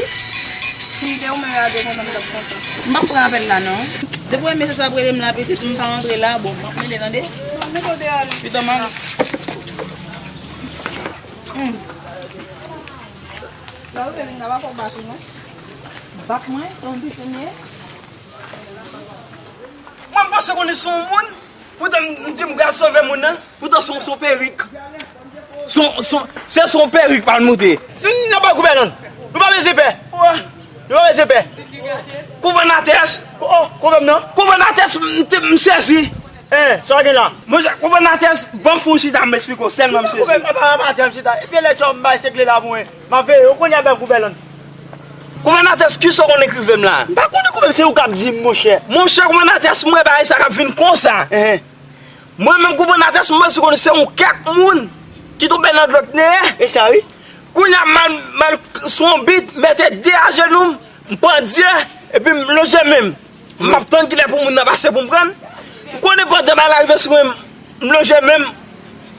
Si m te ou menm la, te kontan, m t ap kontan. M p ap pran apèl la, non. Depi w wè mesye sa ap rele m la, pitit, m pa antre la, bon, m ap mele, tande? Non, mete w deyò, Lucie. Pito m ale. Hmm. Lè w rive vin la, pa fè w bat ou, non. Bat mwen? Ou anpise m ye? Mwen, m panse konnen se yon moun, poutan m di m pral sove moun nan, poutan se yon, se yon perik. Se yon, se yon, se, se yon perik pa l moute. N ap bay koupè, non. Nou pa bezwen pè. Wè. Nou pa bezwen pè. Koupe nan tès. Oh, koupe m nan. Koupe nan tès, m te, m sezi. Hein, sa w gen la? Monchè, koupe nan tès, ban m fè yon chita, m esplike w, tèlman m sezi. Koupe m, pa, pa, pa, pa, chita. Epi lè tchò m bay se kle la pou mwen. M ap veye, ou konnen a bèl koupe, non. Koupe nan tès, kisa w konn ekrive m la? M pa konn koupe m, se ou k ap di m, monchè. Monchè, koupe nan tès, m wè bagay sa k ap vin konsa. Hein. Mwen menm, koupe nan tès, m panse konnen se yon kèk moun ki tonbe nan dwèt nèyè. E sa, wi. Kounye a, m al, m al sou yon bit, mete de ajenou m, m pandye, epi m lonje men m. M ap tann kilè pou moun nan pase pou m pran l. M konnen pandan bagay la rive sou mwen, m lonje men m,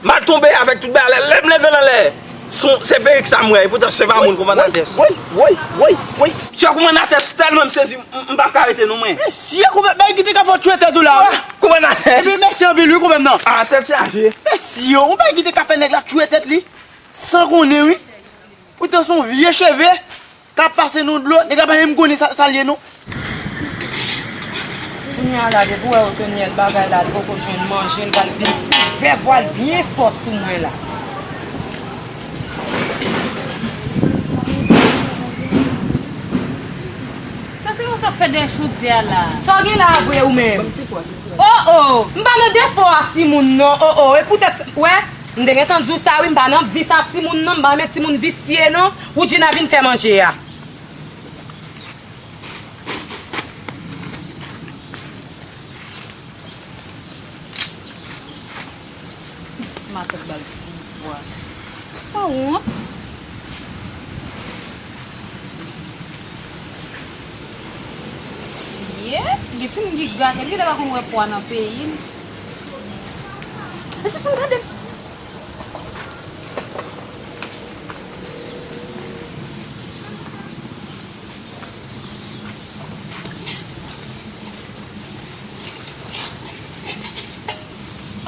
m al tonbe avèk tout bagay la. Lè m leve l anlè, se, se perik sa m wè, epoutan se pa moun, koupe nan tès. Woy, woy, woy, woy. Tchè, koupe nan tès, tèlman m sezi, m, m p ap ka rete non, mwen. Mesye, koupe, bay ki te ka fè w tchwe tèt ou la, wi. Koupe nan tès. Epi mèsi anpil, wi, koupe m nan. A, tèt chaje. Mesye, yon bay ki te ka fè nèg la tchwe tèt li, san konnen, wi. Poutan se yon vye cheve k ap pase nan dlo, nèg la pa menm konnen sa, sa l ye, non. Kounye a la, depi w wè Otonyèl bagay la, li poko jwenn manje, l pral vin ouvè vwa l byen fò sou mwen la. Sa se yon sa fè dèyè chodyè a la. Sa w gen la a vre ou menm? Ban m ti pwa, silvouplè. Oh, oh, m pa nan defo a timoun non, oh, oh, e poutèt, wè, m te gentan di w sa wi, m pa nan vis a timoun non, m pa renmen timoun visye non, Woodjina vin fè manje a. Matant ba l ti pwa. Pa wont. Sye, gen timoun ki gate, li genlè pa konn wè pwa nan peyi l. Mesye, sou gade.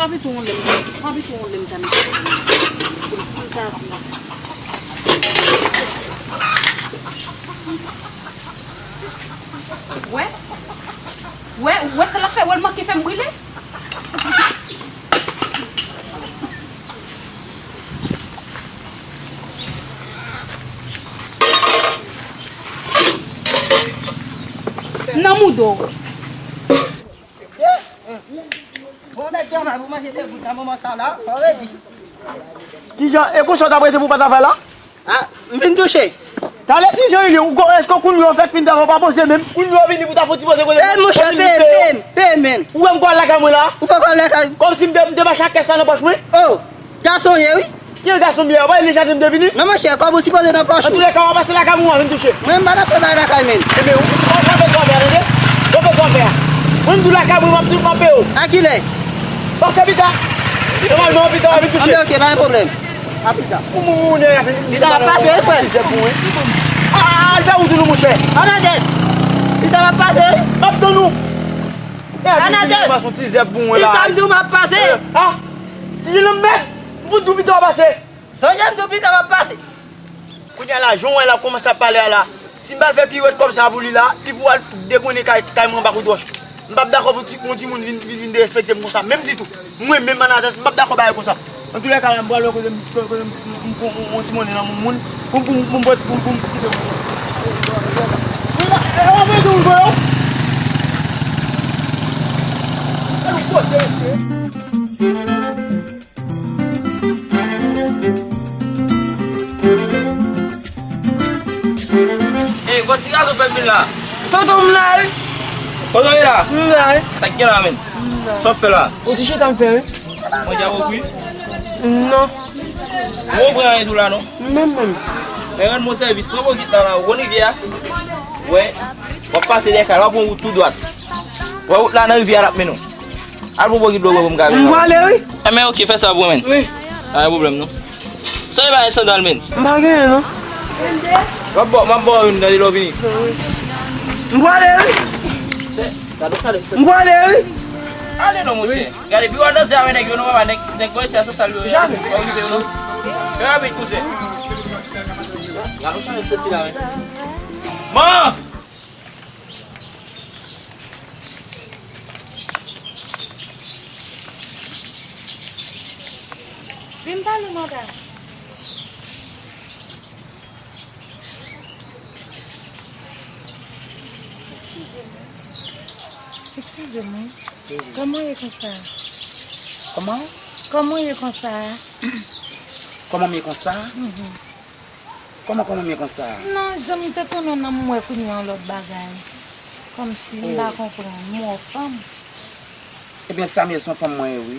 Pa pito yon lè m ta, pa pito yon lè m ta mete pou m ta. Wè? Wè, wè sa l ap fè, wè l manke fè m brile. Nan moudo. Bon, nèg travay pou manje de goud nan moman sa la, pa redi. Kijan, e konsa w t ap rete pou w pa travay la? Ah, m vin touche. Talè Ti Jan Ilye, ou ko-, èske kounye a w fèk fin travay, w pa poze menm? Kounye a w vini pou w ta fè yon ti poze kote. Eh, monchè, peye m, peye m, peye m, men. Ou wè m ko al lakay mwen la? Ou pa ko al lakay? Kòmsi m te, m te mache ak kès la nan pòch mwen? Oh, gason ye, wi. Ki gason m ye a? Ou pa wè li chante m te vini? Non, monchè, kòb ou sipoze nan pòch ou. Antoulèka, w a pase lakay mwen, w a vin touche. Mwen, m pa nan fè bagay lakay, men. Enben, w, w ap fè travay a, tande? W ap fè travay a. Mwen, m di w lakay mwen, m ap di w m ap peye w. A kilè? Pase pita. Nòmalman, pita w a vin touche. Anben, ok, pa gen pwoblèm. A pita. Ou moun, moun, moun, pita m ap pase, wi, frè. Tizèb pou mwen. Ah, al fè wout ou, monchè. Anadès. Pita m ap pase, wi. M ap tann ou. Anadès. Pita m di w m ap pase. Ah, ti jenòm mèd. M fout di w pita w pase. Sonje m di w pita m ap pase. Kounye a la, jan w wè l ap kòmanse ap pale a la, si m pa fè piwèt kòb sa pou li la, li pou al dekonnen kay, kay mwen anba kout wòch. M p ap dakò pou ti, pou yon timoun vin, vin, vin derespekte m konsa, menm ditou. Mwen menm, Anadès, m p ap dakò bagay konsa. Antoulèka, la, m pral wè kote m, kote m, m, m, m, m, yon ti monnen nan moun, pou, pou, pou m pot, pou, pou m kite moun. E, e, e, e, e, e, Ey, kot ti gason fè vin la? Tonton, m la, wi. Kote w ye la? M la, wi. Sa k gen la, menn? M la. Sa w fè la? Ou touche tan m fè, wi. Manje a repri? Non. Ou repran anyen tou la, non? Menm, menm. Men rann mwen sèvis. Pran bokit la, la, ou konn rivyè a? Wè. W ap pase dèyè kay la, w ap pran wout tou dwat. Wè wout la nan rivyè a l ap mennen w. Al pran bokit dlo pou m ka vin. M pwale, wi. Enben, ok, fè sa pou mwen, menn. Wi. Pa gen pwoblèm, non. Sa e pa gen sandal, menn? M pa genyen, non. W ap ba, m ap ba w youn, tande, lè w vini. M pwale, wi. M pwale, wi. Ale non, monchè. Gade, pi w al danse avèk nèg yo, non, papa, nèg, nèg bò isi a, se sal yo ye. Jamè. Pa okipe yo, non. Fè rapid, kouzen. Gade, w sa menm sesi la, menn. Man! Vin pale, madanm. Eskize mwen. Eskize mwen. Kòman w ye konsa? Kòman? Kòman w ye konsa? Kòman m ye konsa? Mhm. Kòman, kòman m ye konsa? Non, jan m te konnen w nan, m wè kounye a yon lòt bagay. Kòmsi m pa konprann, m wè w fanm. Ebyen, Samir, se yon fanm mwen ye, wi.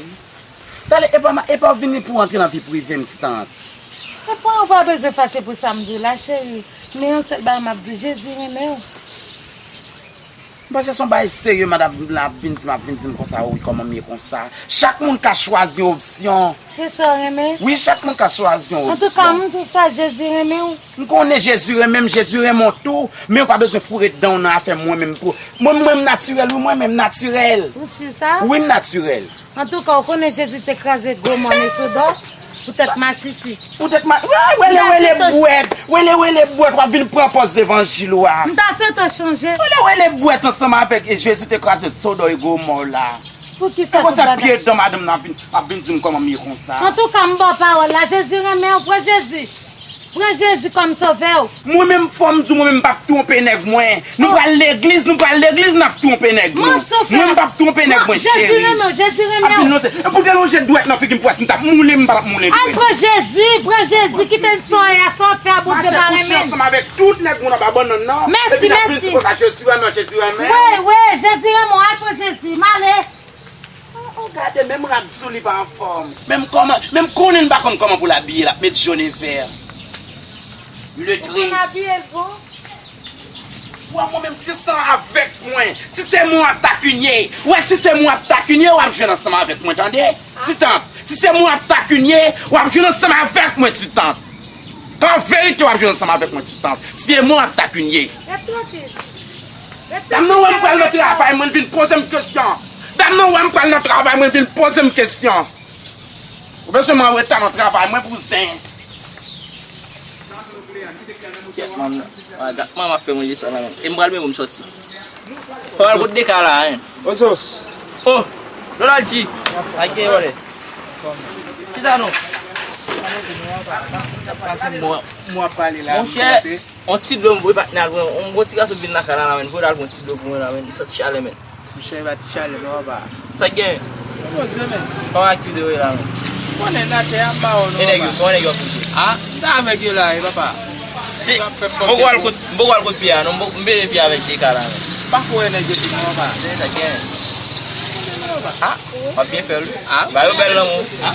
Talè, epa, epa w vini pou w antre nan vi prive m, ti tant. Epa, ou pa bezwen fache pou sa m di w la, cheri. Men yon sèl bagay m ap di, Jezi renmen w. M panse se yon bagay serye, madanm la ap vin di m, ap vin di m konsa, wi, kòman m ye konsa. Chak moun ka chwazi yon opsyon. Se sa w renmen? Wi, chak moun ka chwazi yon opsyon. Antouka, m di w sa, Jezi renmen w. M konnen Jezi renmen m, Jezi renmen w tou, men ou pa bezwen foure dan w nan afè mwen menm pou, mwen, mwen m natirèl, wi, mwen menm natirèl. Ou si sa? Wi, m natirèl. Antouka, ou konnen Jezi te kraze gwo mòn e Sodòm poutèt masisi. Poutèt ma-, wè, wele, wele bwèt, wele, wele bwèt, w ap vin pran pòz levanjil ou a. M ta swete w chanje. Wele, wele bwèt ansanm avèk, e Jezi te kraze Sodòm e Gomò la. Poukisa tout bagay? E konsa pye dan madanm nan ap vin, ap vin di m kòman m ye konsa. Antouka, m ba w pawòl la, Jezi renmen w, pran Jezi. Pran Jezi kòm sovè w. Mwen menm, fò m di w, mwen menm, m p ap twonpe nèg mwen. Nou pral legliz, nou pral legliz, n ap twonpe nèg nou. Mwen, m p ap twonpe nèg mwen, cheri. Jezi renmen w, Jezi renmen w. Ap vin non, se, e pou delonje dwèt nan figi m pou wè si m t ap moule, m pa t ap moule dwèt. Al pran Jezi, pran Jezi, kite l soyè a, sa w fè a, Bondye pa renmen l. Mache kouche ansanm avèk tout nèg moun anba bannann nan. Mèsi, mèsi. Epi n ap vin sou konsa, Jezi renmen w, Jezi renmen w. Wi, wi, Jezi renmen w, al pran Jezi, m ale. Oh, oh, gade, menm rad sou li pa anfòm. Menm kòman, menm konnen l pa konn kòman pou l abiye, l ap met jòn e vè. Iletre. Ou konn abiye l bon? Wè, mwen menm, si se avèk mwen, si se mwen w ap takinye, wè, si se mwen w ap takinye, w ap jwenn ansanm avèk mwen, tande? Ti tant, si se mwen w ap takinye, w ap jwenn ansanm avèk mwen, ti tant. An verite, w ap jwenn ansanm avèk mwen, ti tant. Si se mwen w ap takinye. Rete trankil. Rete trankil. Dam nan wè m pral nan travay mwen, vin poze m kesyon. Dam nan wè m pral nan travay, mwen vin poze m kesyon. Ou bezwen mwen reta nan travay, mwen pou zen. Kèt, manman, a, dat manman ap fè manje sa la, menm. E m pral men pou m sòti. Pa pral kot de ka la, en. Oso. Oh, Donald G. Ak gen vòlè. Chita non. Pase mwa, mwa pale la. Monchè, yon ti dlo m voye patnè al pran. Yon bon ti gason vin lakay la, la, menm. Voye al pran ti dlo pou mwen la, menm. M santi chalè, menm. Monchè, e pa ti chalè non, papa. Sa k gen? Poze, men. Kòman aktivite yo ye la, menm? Konnen n atè a, m pa wè w non, papa. E nèg yo, kòman nèg yo ap poze? A, m ta avèk yo la, e papa. Si, m poko al kot, m poko al kot pye a non, m poko, m pede pye avèk de ka la, menm. M pa ko wè nèg yo tou non, papa. Se sa k gen? A, w ap byen fè l wi. A, ba yo bèl lanmou. A,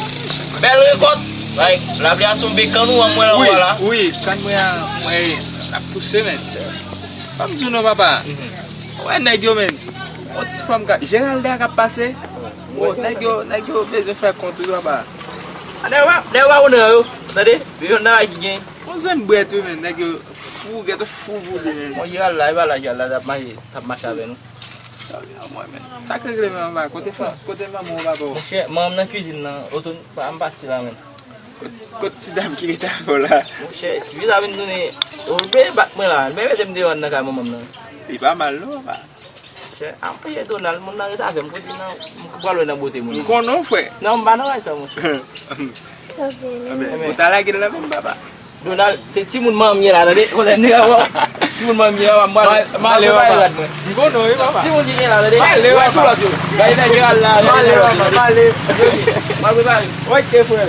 bèl rekòt. Bay, lapli a tonbe, kann ou an mwen anwo a la. Wi, wi, kann mwen an, mwen, l ap pouse, menm. Fò m di w non, papa. Ou wè nèg yo, menm. Yon ti fanm ka, Geralda k ap pase. Bon, nèg yo, nèg yo bezwen fè kont wi, papa. A, nèg yo pa, nèg yo pa konnen yo, tande? Yo nan bagay ki gen. Yon zen brèt wi, menm. Nèg yo fou, gèt fou boule, menm. Bon, Geralda, e pa la Geralda t ap mache, t ap mache avè nou. Sa k regle, menm, papa? Kote fanm, kote manman w, papa w? Monchè, manman m nan kizin nan, oto, pa, m pati la, menm. Kot, kot ti dam ki rete avè w la? Monchè, ti fi sa vin tounen, ou byen bat mwen la, l byen mete m deyò nan kay manman m nan. Li pa mal non, papa. Monchè, a, monchè Donald, moun nan rete avè m, kote nan, m pral wè nan bote moun. M konnen w, frè. Non, m pa nan bagay sa, monchè. Anben, ou ta lage l nan men m, papa. Donald, se timoun manman m ye la, tande? Konnen nèg a wè w. Timoun manman m ye la, m pral, m pral prepare rad mwen. M konnen w wi, papa. Timoun ki gen la, tande? Male, papa. Sou lòt yo. Gade nèg Gerald la, gade nèg Gerald la. Male, papa. M pral prepare. Ok, frè.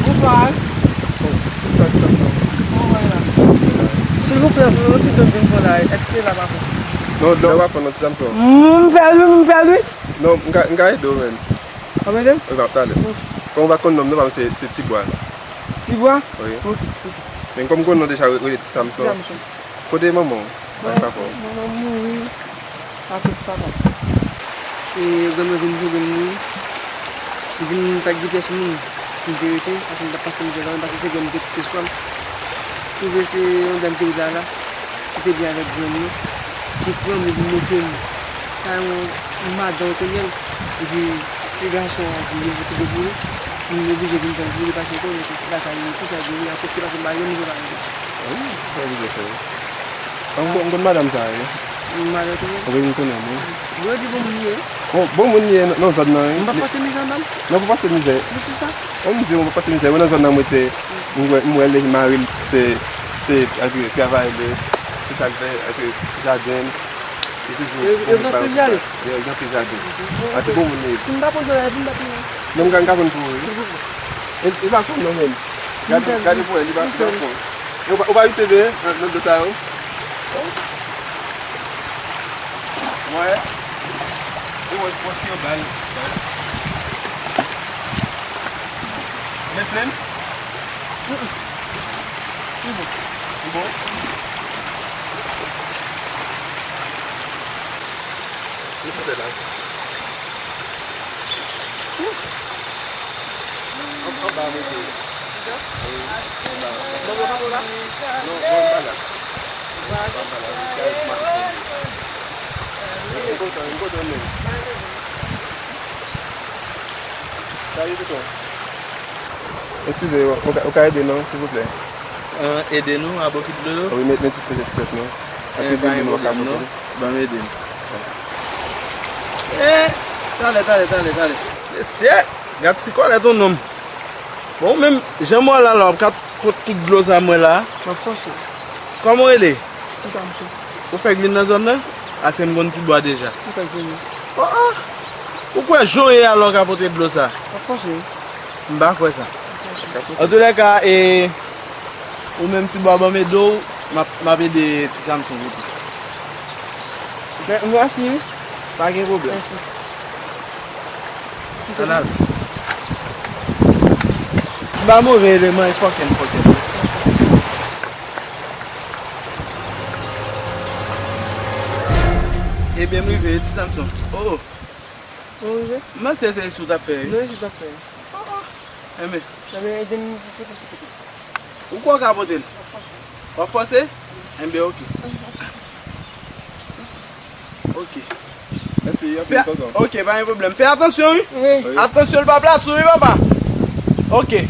Bonswa. Kòman w ye la? Silvouplè, pou yon ti dlo m vin pran la, èske la pa fon? Non, dlo pa fon non, ti Samson. M pèdi, m pèdi. Non, m ka, m ka ede w, menn. W ap ede m? Wi, m ap talè. Kòm ou pa konn non m, non pa m se, se Tibwa. Tibwa? Wi. Ok, ok. Men kòm m konn non deja, rele ti Samson. Ti Samson. Kote manman w? Ak papa w? Manman m mouri. Ak papa m. E grann mwen vin twouve m mouri. M vin pa t gen pyès moun pou m te rete, paske m t ap pase mizè la, paske se grann mwen te kite swa m. Twouve se yon dam ki rete la la. Ki te byen avèk grann li, ki pran m, li vin mete m kay yon madanm Otenyèl, epi se gason an di li pote dlo pou li, m oblije vin pran l pou li, paske l konnen tout bagay, tout sa, li aksepte, paske m pa gen moun pa rete. Wi, sa oblije fè wi. M konn, m konn madanm sa a wi. Madanm Otenyèl? Wi, m konnen l wi. Bon, li di bon moun li ye. Bon, bon moun li ye nan, nan zòn nan wi. M pa pase mizè non. Non, pa pase mizè. Pou se sa? Bon, m di w, m pa pase mizè. Mwen nan zòn nan mwen te M wè, m wè li, mari l, se, se, antre, travay li, se sa l fè, antre, jaden, li toujou. Yo gen anpil jaden? Yo gen anpil jaden. Antre bon moun li ye. Si m pa pran dlo la, epi m pa pran. Non, m ka, m ka pran pou ou wi. E, e pa fon non, menn. Gade, gade pou wè, li pa, li pa fon. E ou pa, ou pa itilize nan, nan dlo sa yo? Mwen, e mwen, mwen ki yo bal. Men plen? Li bon. Li bon? Li pote la. Anba mwen te. Anba la. Non, non, anba la. Anba la. Anba la. Anba la. Anba la. Sa rive tou. Eskize, ou ka, ou ka ede nou, silvouplè? Ede nou a bokit dlo yo? Wi, men, men ti peze silvouplè non. Paske pa gen pwoblèm non. Ban m ede n. Eh, talè, talè, talè, talè. Mesye, gad ti kòlèt yon nonm. Bon, ou menm, jan m wè w la la, w ap ka pot tout dlo sa m wè la. M ap fòse. Kòman w rele? Ti Samson. Ou fèk vin nan zòn nan? Ase m konn Tibwa deja. M fèk vini. Oh, oh. Ou kwè jan w ye a la w ka pote dlo sa? M ap fòse wi. M pa kwè sa. M ap fòse. Antoulèka, e, ou menm Tibwa ban m ede w, m ap, m ap ede ti Samson pote. Mèsi wi. Pa gen pwoblèm. Mèsi. Ann al. M pa move eleman, e fòkè m fòkè. Byen m rive, Ti Samson. Oh. Ou rive? M panse se isi w t ap fè, wi. Non, isi w t ap fè. Oh, oh. Enben. Enben, ede m pote sou kote. Ou kwè w ka pote l? W ap fòse? W ap fòse? Enben, oke. Oke. Mèsi, anpil, tonton. Oke, pa gen pwoblèm. Fè atansyon, wi. Wi. Atansyon, l pa plat sou, wi, papa. Oke.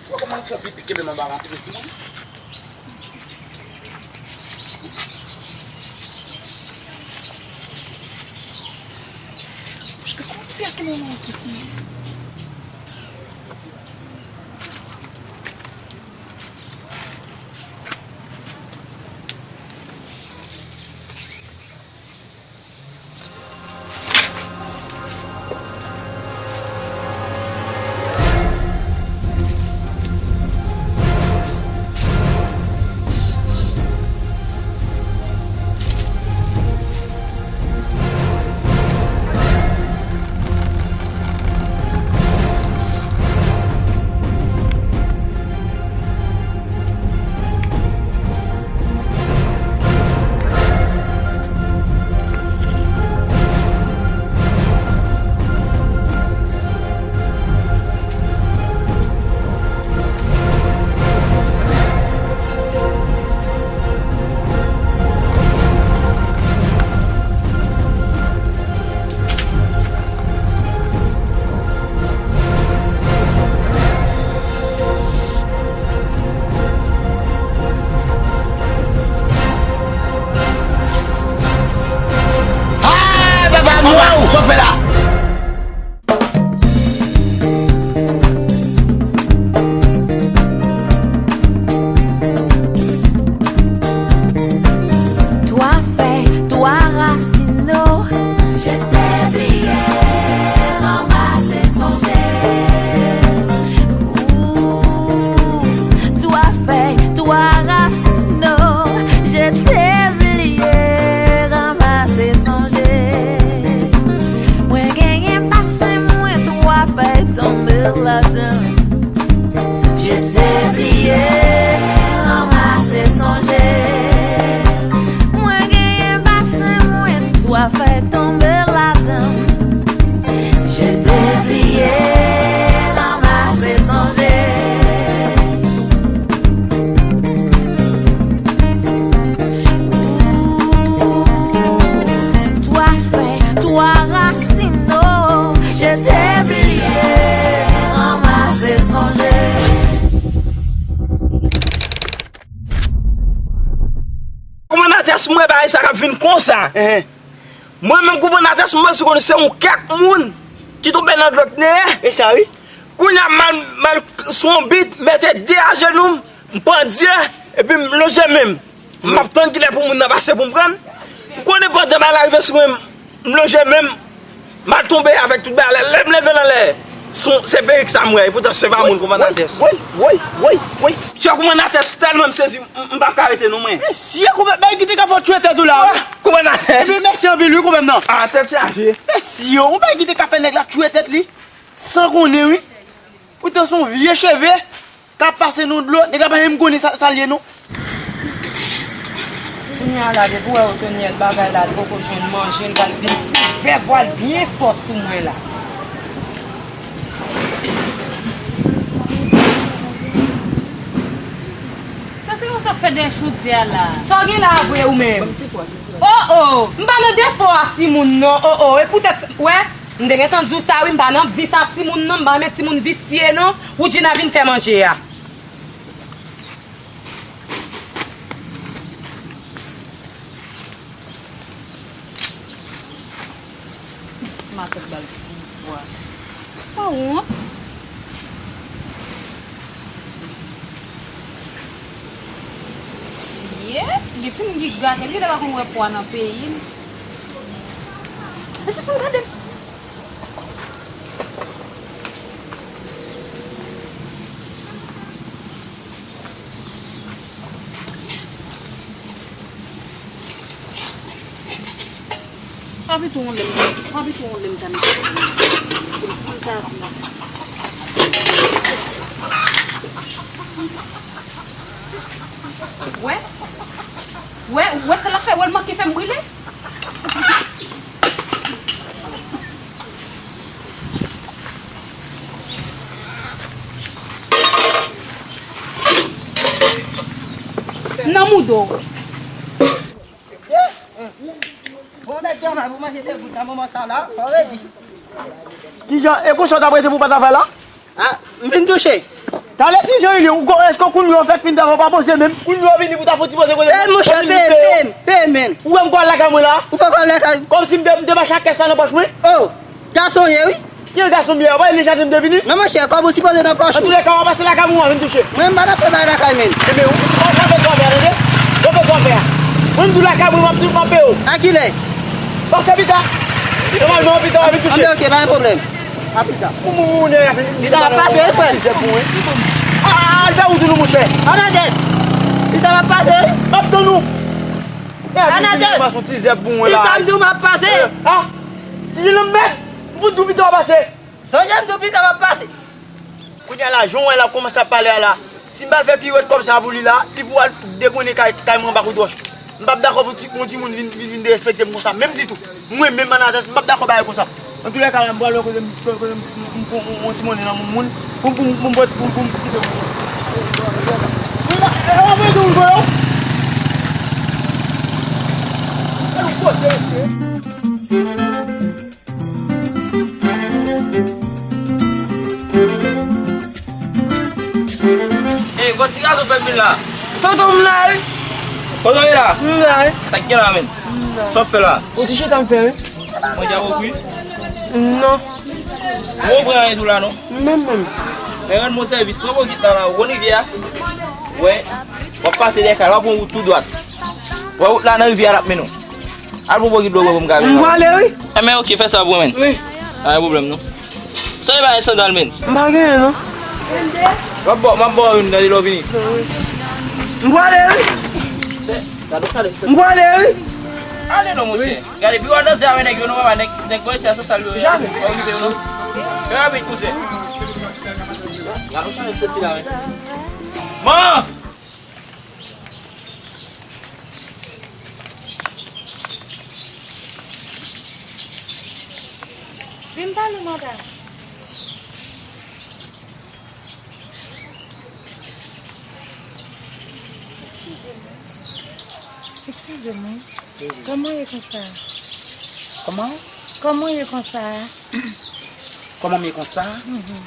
Wè kòman l fè pipi kenbe m anba matris, mwen. Poske kòman pipi a kenbe m anba matris, mwen. Ah, papa, mwen, ou fè la. Twa fèy, twa rasin, oh. Je t'ai oublié, ranmase, sonje. Ooh, twa fèy, twa rasin, oh. Je t'ai oublié, ranmase, sonje. Mwen genyen basen mwen, twa fèy tonbe ladan. Je t'ai oublié, ranmase, sonje. Mwen genyen basen mwen, twa fèy tonbe ladan. Je t'ai oublié, ranmase, sonje. Ooh, twa fèy, twa rasin, oh. Je t'ai oublié, ranmase, sonje. Kòmandatès, mwen bagay sa k ap vin konsa. Mwen menm, kòmandatès, mwen panse konn se yon kèk moun ki tonbe nan dlo k neye. E sa, wi. Kounye a, m al, m al sou yon bit, mete de ajenou m, m pandye, epi m lonje men m. M ap tann kilè pou moun nan pase pou m pran l. M konnen pandan bagay la rive sou mwen, m lonje men m, m al tonbe avèk tout bagay la. Lè m leve l anlè, se, se perik sa m wè, epoutan se pa moun, kòmandatès. Woy, woy, woy, woy. Chè kòmandatès, tèlman m sezi, m, m p ap ka rete non, mwen. Mesye, kòman, bagay ki te ka fè w tchwe tèt ou la, wi. Ah, kòmandatès. Ebyen, mèsi anpil, wi, kòmandan. Ah, tèt chaje. Mesye, yon bagay ki te ka fè nèg la tchwe tèt li, san konnen, wi. Poutan se yon vye cheve k ap pase nan dlo, nèg la pa menm konnen sa, sa l ye, non. Kounye a la, depi w wè Otonyèl bagay la, li poko jwenn manje, l pral vin ouvè vwa l byen fò sou mwen la. Sa se konsa k fè dèyè chodyè a la. Sa w gen la a vre ou menm? Oh, oh, m pa nan defo a timoun non, oh, oh, e poutèt, wè, m te gentan di w sa wi, m pa nan vis a timoun non, m pa renmen timoun visye non. Woodjina vin fè manje a. Matant ba l ti bwa. Pa wont. Sye, gen timoun ki gate, li genlè pa konn wè pwa nan peyi l. Mesye, sou gade. Pa pito yon lè m ta, pa pito yon lè m ta mete pou l ta di. Wè, wè, wè sa l ap fè, wè l manke fè m brile. Nan moudo. Bon, nèg travay pou manje de goud nan moman sa la, pa redi. Kijan, e konsa w t ap rete pou w pa travay la? Ah, m vin touche. Talè, Kijan, Ili, ou ko-, èske kounye a w fèk fin travay, w pa poze menm? Kounye a w vini pou w ta fè ti poze kote. Eh, monchè, peye m, peye m, peye m, men. Ou wè m pral lakay mwen la? Ou pa pral lakay? Kòmsi m te, m te mache ak kès la nan pòch mwen? Oh, gason ye, wi. Ki gason m ye a? Ou pa wè li chante m te vini? Non, monchè, kòb ou sipoze nan pòch ou. Antoulèka, w ap pase lakay mwen, w a vin touche. Mwen, m pa nan fè bagay lakay, men. Ebyen, w, w ap fè kòb la, tande? W ap fè kòb la. Mwen, m di w lakay mwen, m ap di w m ap peye w. A kilè? Pase pita. Nòmalman, pita, w a vin touche. Anben, oke, pa gen pwoblèm. A pita. Pou moun moun moun pita m ap pase, wi, frè. Tizè pou mwen. A, a, a, al fè wout ou non, monchè. Anadès. Pita m ap pase. M ap tann ou. Anadès. Pita m di w m ap pase. A, ti lambèt. M pou di w pita w ap pase. Sonje m di w pita m ap pase. Kounye a la, jan w wè l ap kòmanse ap pale a la, si m pa fè piwèt kòb sa pou li la, li pou al deponnen kay, kay mwen anba kout wòch. M p ap dakò pou ti, pou yon timoun vin, vin, vin derespekte m konsa, menm ditou. Mwen menm, Anatès, m p ap dakò bagay konsa. Antoulèka, la, m pral wè kote m, kote m, m, m, m, m, yon ti monnen nan moun moun, pou m, pou m, pou m, pou m, pou m kite moun. Mwen la, e, e, mwen tou, mwen yo. E, yon kote, mesye. Ey, gwo ti gato fè vin la. Tonton, m la, wi. Tonton, e la? M la, wi. Sa k gen la, menm? M la. Sa w fè la? Ou ti chita m fè, wi. Mwen di a ou kwi? Non. Ou pran anyen tou la, non? Menm, menm. Men rann mwen sèvis, pran bokit la, la, ou konn rivyè a? Wè, w ap pase dèyè kay la, w ap pran wout tou dwat. Wè wout la nan rivyè a l ap mennen w. Al pou bokit dlo bwè pou m ka vin. M pwale, wi. Enben, oke, fè sa pou mwen. Wi. Pa gen pwoblèm, non. Sa e pa gen sandal, men? M pa genyen, non. W ap ba, m ap ba w youn, tande, lè w vini. M pwale, wi. M pwale, wi. Ale non, monchè. Gade, pi w al danse avèk nèg yo, non, papa, nèg, nèg bò isi a san sal yo ye. Jamè. Pa okipe yo, non. Fè rapid, kouzen. Gade, w chanje sesi la, men. Man! Vin pale, madam. Eskize m. Eskize m, wi. Wi. Kòman w ye konsa? Kòman? Kòman w ye konsa? Kòman m ye konsa? Mhm.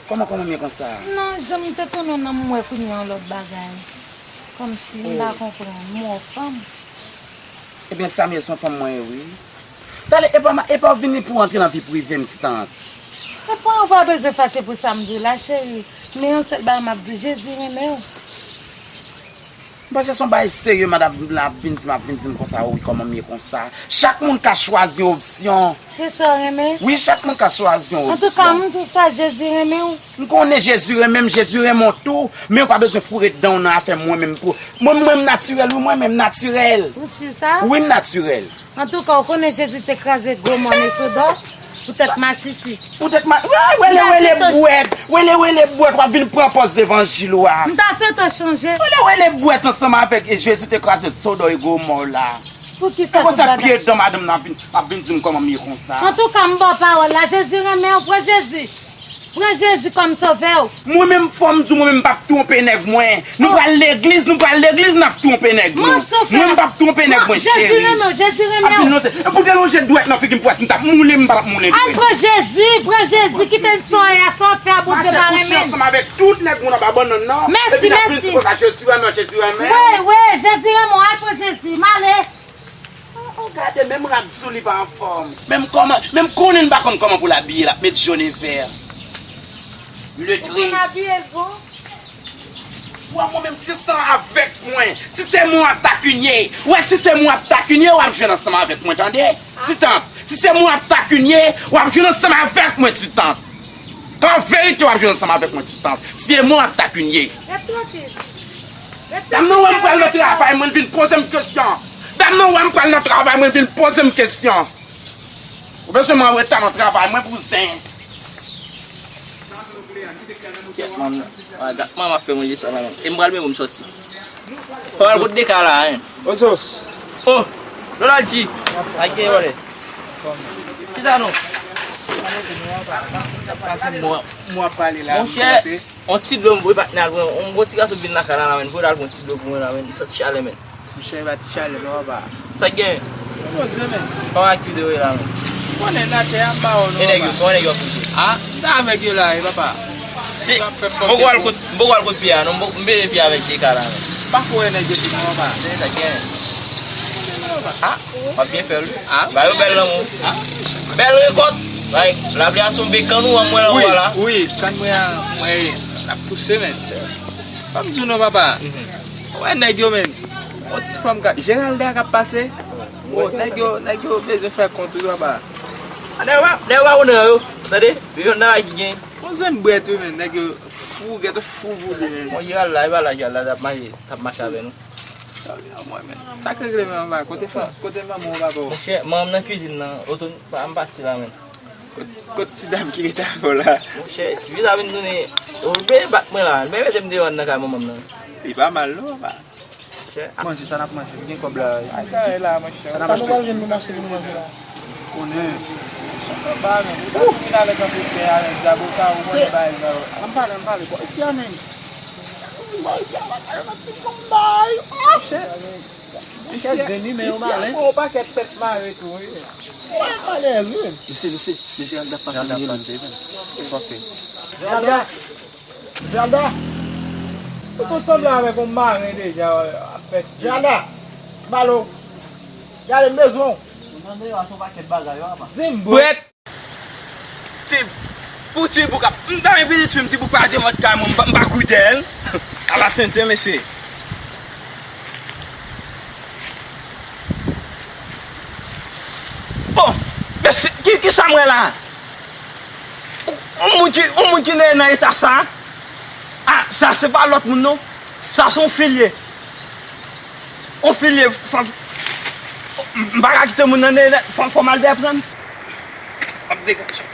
Kòman, kòman m ye konsa? Non, jan m te konnen w nan, m wè kounye a yon lòt bagay. Kòmsi m pa konprann. M wè w fanm. Ebyen, Samie, se yon fanm mwen ye, wi. Tande, epa, epa w vini pou w antre nan vi prive m, ti tant. Epa, ou pa bezwen fache pou sa m di w la, cheri. Men yon sèl bagay m ap di w, Jezi renmen w. M panse se yon bagay serye, madanm la ap vin di m, ap vin di m konsa, wi, kòman m ye konsa. Chak moun ka chwazi yon opsyon. Se sa w renmen? Wi, chak moun ka chwazi yon opsyon. Antouka, m di w sa, Jezi renmen w. M konnen Jezi renmen m, Jezi renmen w tou, men ou pa bezwen foure dan w nan afè mwen menm pou, mwen, mwen, m natirèl, wi, mwen menm, m natirèl. Ou si sa? Wi, m natirèl. Antouka, ou konnen Jezi te kraze gwo mòn e Sodòm poutèt masisi. Poutèt ma-, wè, wele, wele bwèt, wele, wele bwèt, w ap vin pran pòz levanjil ou a. M ta swete w chanje. Wele, wele bwèt ansanm avèk, e Jezi te kraze Sodòm e Gomò la. Poukisa tout bagay? E konsa pye dan madanm nan ap vin, ap vin di m kòman m ye konsa. Antouka, m ba w pawòl la, Jezi renmen w, pran Jezi. Pran Jezi kòm sovè w. Mwen menm, fò m di w, mwen menm m p ap twonpe nèg mwen. Nou pral legliz, nou pral legliz, n ap twonpe nèg nou. Manti w fè. Mwen m p ap twonpe nèg mwen, cheri. Jezi renmen w, Jezi renmen w. Ap vin non se, e pou te lonje dwèt nan figi m pou wè si m t ap moule, m p ap moule dwèt. Al pran Jezi, pran Jezi, kite l sa w ye a, sa w fè a, Bondye pa renmen l. Mache kouche ansanm avèk tout nèg moun anba bannann nan. Mèsi, mèsi. Epi n ap vin di konsa, Jezi renmen w, Jezi renmen w. Wi, wi, Jezi renmen w, al pran Jezi, m ale. Oh, oh, gade, menm rad sou li pa anfòm. Menm kòman, menm konnen l pa konn kòman pou l abiye, l ap met jòn e vè. Letre. Ou konn abiye l bon? Wè, mwen menm, si se avèk mwen, si se mwen w ap takinye, wè, si se mwen w ap takinye, w ap jwenn ansanm avèk mwen, tande? Ti tant, si se mwen w ap takinye, w ap jwenn ansanm avèk mwen, ti tant. An verite, w ap jwenn ansanm avèk mwen, ti tant. Si se mwen w ap takinye. Ret trankil. Dam nan wè m pral nan travay mwen, l vin poze m kesyon. Dam nan wè m pral nan travay mwen, l vin poze m kesyon. Ou bezwen m an reta nan travay mwen pou zen. Kèt, manman. Ah, dat manman ap fè manje sa la, menm. E m pral men pou m sòti. Pa pral kot de ka la, hein. Oso. Oh, Donald G. Ak gen wòlè. Chita non. Pase mwen, mwen ap pale la. Monchè, yon ti dlo m voye patnè al pran. Yon bon ti gason vin lakay la, la, menm. Voye al pran yon ti dlo pou mwen la, menm. M santi chalè, menm. Monchè, e pa ti chalè non, papa. Sa k gen? Poze, men. Kòman aktivite yo ye la, men? Ou konnen, n atè a, m ba w non, papa. E nèg yo, kòman nèg yo ap bouje? Ah, m ta avèk yo la, e papa. Si, m poko al kot, m poko al kot pye a non, m poko, m bezwen pye avèk de ka la, men. Pa kouri nèg yo tou non, papa. Se sa k gen. Ah, w ap byen fè l wi. Ah. Ba yo bèl lanmou. Ah. Bèl rekòt. Like, lapli a tonbe, kann ou an mwen anwo a la. Wi, wi, kann mwen an, mwen, l ap pouse, men. Fò m di w non, papa. Ou wè nèg yo, men. Yon ti fanm ka, Geralda k ap pase. Oh, nèg yo, nèg yo bezwen fè kont wi, papa. A, dèyè w pa, dèyè w pa konnen yo, tande? Yo nan bagay ki gen. Yon zen bwèt wi, men, nèg yo fou, gèt fou pou li, men. Bon, Geralda, e pa la Geralda t ap mache, t ap mache avè nou. Sa k regle, men, papa? Kote fanm, kote manman w, papa w? Monchè, manman m nan kizin nan, oto, pa, m pati la, men. Kot, kot ti dam ki rete avè w la? Monchè, ti vit ap vin tounen. Ou byen bat mwen la. Byen mete m deyò nan kay manman m nan. Li pa mal non, papa. Monchè. Manje, sa n ap manje? M gen kòb la. Ay, kare la, monchè. Sa nou pral jwenn pou n achte pou nou manje la? Konnen. Sa pa men. Ou vin avèk anpil pè avèk zaboka, ou konn bagay sa yo. Ann pale, ann pale. Bò isi a, men. Bò isi a, pa kare nan ti fon bay. Monchè. Misye, misye gen yon pakèt tèt mare tou, wi. Misye, misye, mesye, Geralda ap pase, li rele. Jalda! Jalda! Ou tou sanble avèk yon maren deja, ap fè stil. Jalda! Balo! Gade m bezwen w! Zinbwèt! Ti, pou ti bouk ap, m ta yon pitit fi, m ti bouk pa di mòd kay mwen, m pa, m pa kouri dèyè l. Ala tenten, mesye. Bon, mesye, ki, ki sa m wè la? Yon moun ki, yon moun ki nan, nan eta sa? Ah, sa se pa lòt moun, non. Sa se yon filye. Yon filye, fò, m pa ka kite moun nan nènè, fò, fò m al dèyè pran. M ap degaje.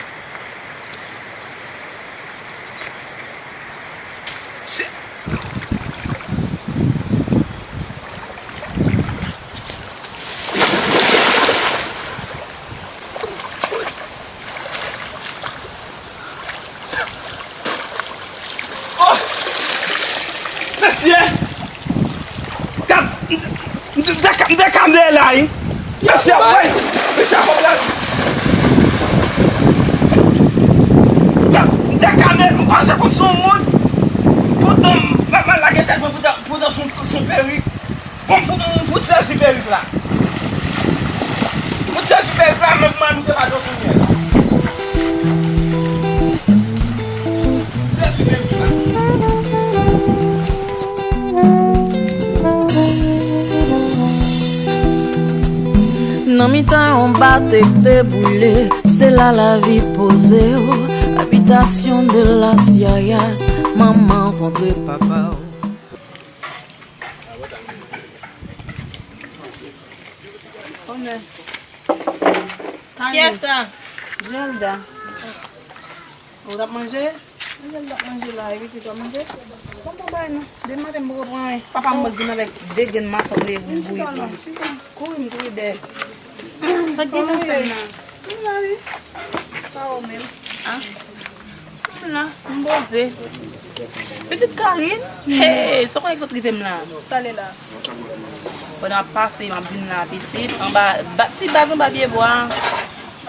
Se Oh! Mesye! Gad, m, m, m te ka, m te ka m dèyè la, wi. Mesye, wè, mesye, kòb la. Gad, m te ka m dèyè, m panse konn se yon moun. Poutan, m, m, m lage tèt mwen, poutan, poutan se yon, se yon perik. Bon, m fout, m fout sezi perik la. M fout sezi perik la, menm mwen, m te pa dòmi yè. Sezi perik la. Nan mitan yon batèk te boule, se la lavi poze w. Habitation de las Yayas, manman kontre papa w. Kòmè. Kiyès sa? Geralda. Ou t ap manje? Geralda ap manje la, epi ti w ap manje? Bon, bon, bay non. Depi maten m poko pran anyen. Papa m mwen vin avèk de grenn masann li bouyi pou mwen. Kouri m kouri dèyè. Sa k gen nan sèn nan? M la wi. Pa ou menm. Ah. M la, m poze. Pitit Karine? Hey, sa w konnen ki sot rive m la? Sa l ye la? Pandan m ap pase, m ap vin la, pitit. Anba, ba, ti baz anba pye bwa.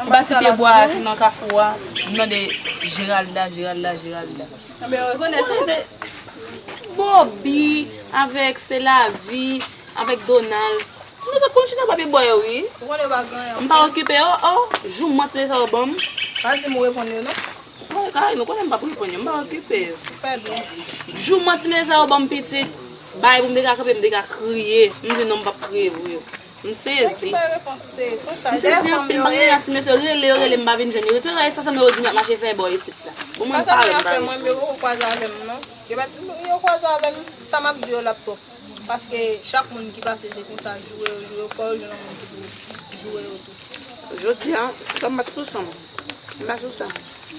Anba ti pye bwa ki nan kafou a. M tande Geralda, Geralda, Geralda. Anben, yo rekonèt ou. Bobby avèk Stelavie, avèk Donald. Ti mesye konn chita pa pi bò yo, wi. Ou konnen yo pa gen anyen. M pa okipe yo, oh. Jouman ti mesye yo ban m. Pa di m ou reponn yo, non. Mwen, Karine, ou konnen m p ap reponn yo, m pa okipe yo. Ou fè byen. Jouman ti mesye yo ban m pitit, bay pou m te ka kanpe, m te ka kriye. M di non, m p ap kriye pou yo. M sezi. Mwen ki bay repons ou te konsa. M sezi anpil, m pa gen ti mesye yo, rele yo, rele m pa vin jwenn yo. Retire sa, sa m yo di m ap mache fè bò isit la. Bon, mwen m pare, m pare. Sa sa m ap fè, mwen, yo poko kwaze avè m, non. Yo mèt, yo kwaze avè m, sa m ap di yo l ap twòp. Paske chak moun ki pase se konsa joure yo, joure yo, fò yo jwenn yon moun ki pou joure yo tou. Jodi a, sa m bat sou san m. M pa sou sa.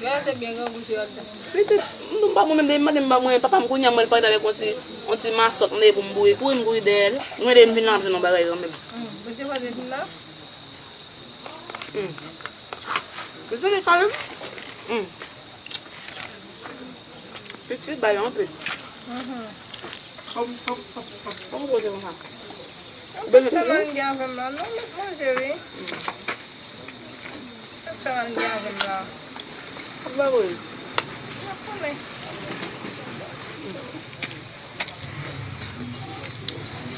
Gade byen grangou Geralda. Pitit, m pa mwen menm, depi maten m pa mwen, papa m kounye a mwen, l parèt avèk yon ti, yon ti masòt, m leve pou m boure. Kouri m kouri dèyè l. Mwen leve m vin la, m jwenn yon bagay kanmenm. Hmm, mwen te pa te vin la. Hmm. Pitit li kale m. Hmm. Pitit bay anpil. Mhm. Kòm, kòm, kòm, kòm, kòm koze konsa. Bezwen sa manje avè m la, non, m ap manje, wi. Sa manje avè m la. Ou pa vre? M ap konnen.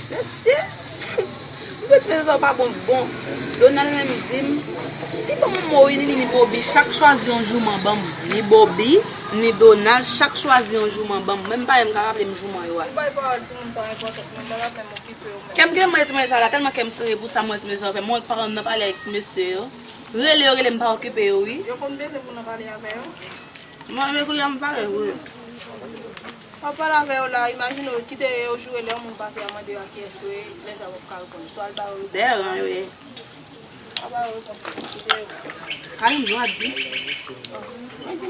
Mesye, m fè ti mesye sa pa bon, bon. Donald menm di m, li ban m yon mo, wi, li di ni Bobi, chak chwazi yon jouman ban m. Ni Bobi, ni Donald, chak chwazi yon jouman ban m. Menm pa m ka raple m jouman yo a. Ou bay pawòl timoun sa enpòtans, mwen pa menm okipe yo menm. Kè m gen mwen ti mesye sa la, tèlman kè m sere pou sa mwen ti mesye sa fè. Mwen wè paran m nan pale avèk ti mesye yo. Rele yo, rele m pa okipe yo, wi. Yo konn bezwen pou nan pale avè yo. Mwen, men kounye a m pale, wi. W ap pale avè yo la, imajine w kite yo joure lè yon moun pase a mande yo a kiyès yo ye, lè sa w ap ka reponn. Swa al ba yo repons. Dèyè ran yo ye. Al ba yo repons. Kite yo. Karim, jodi.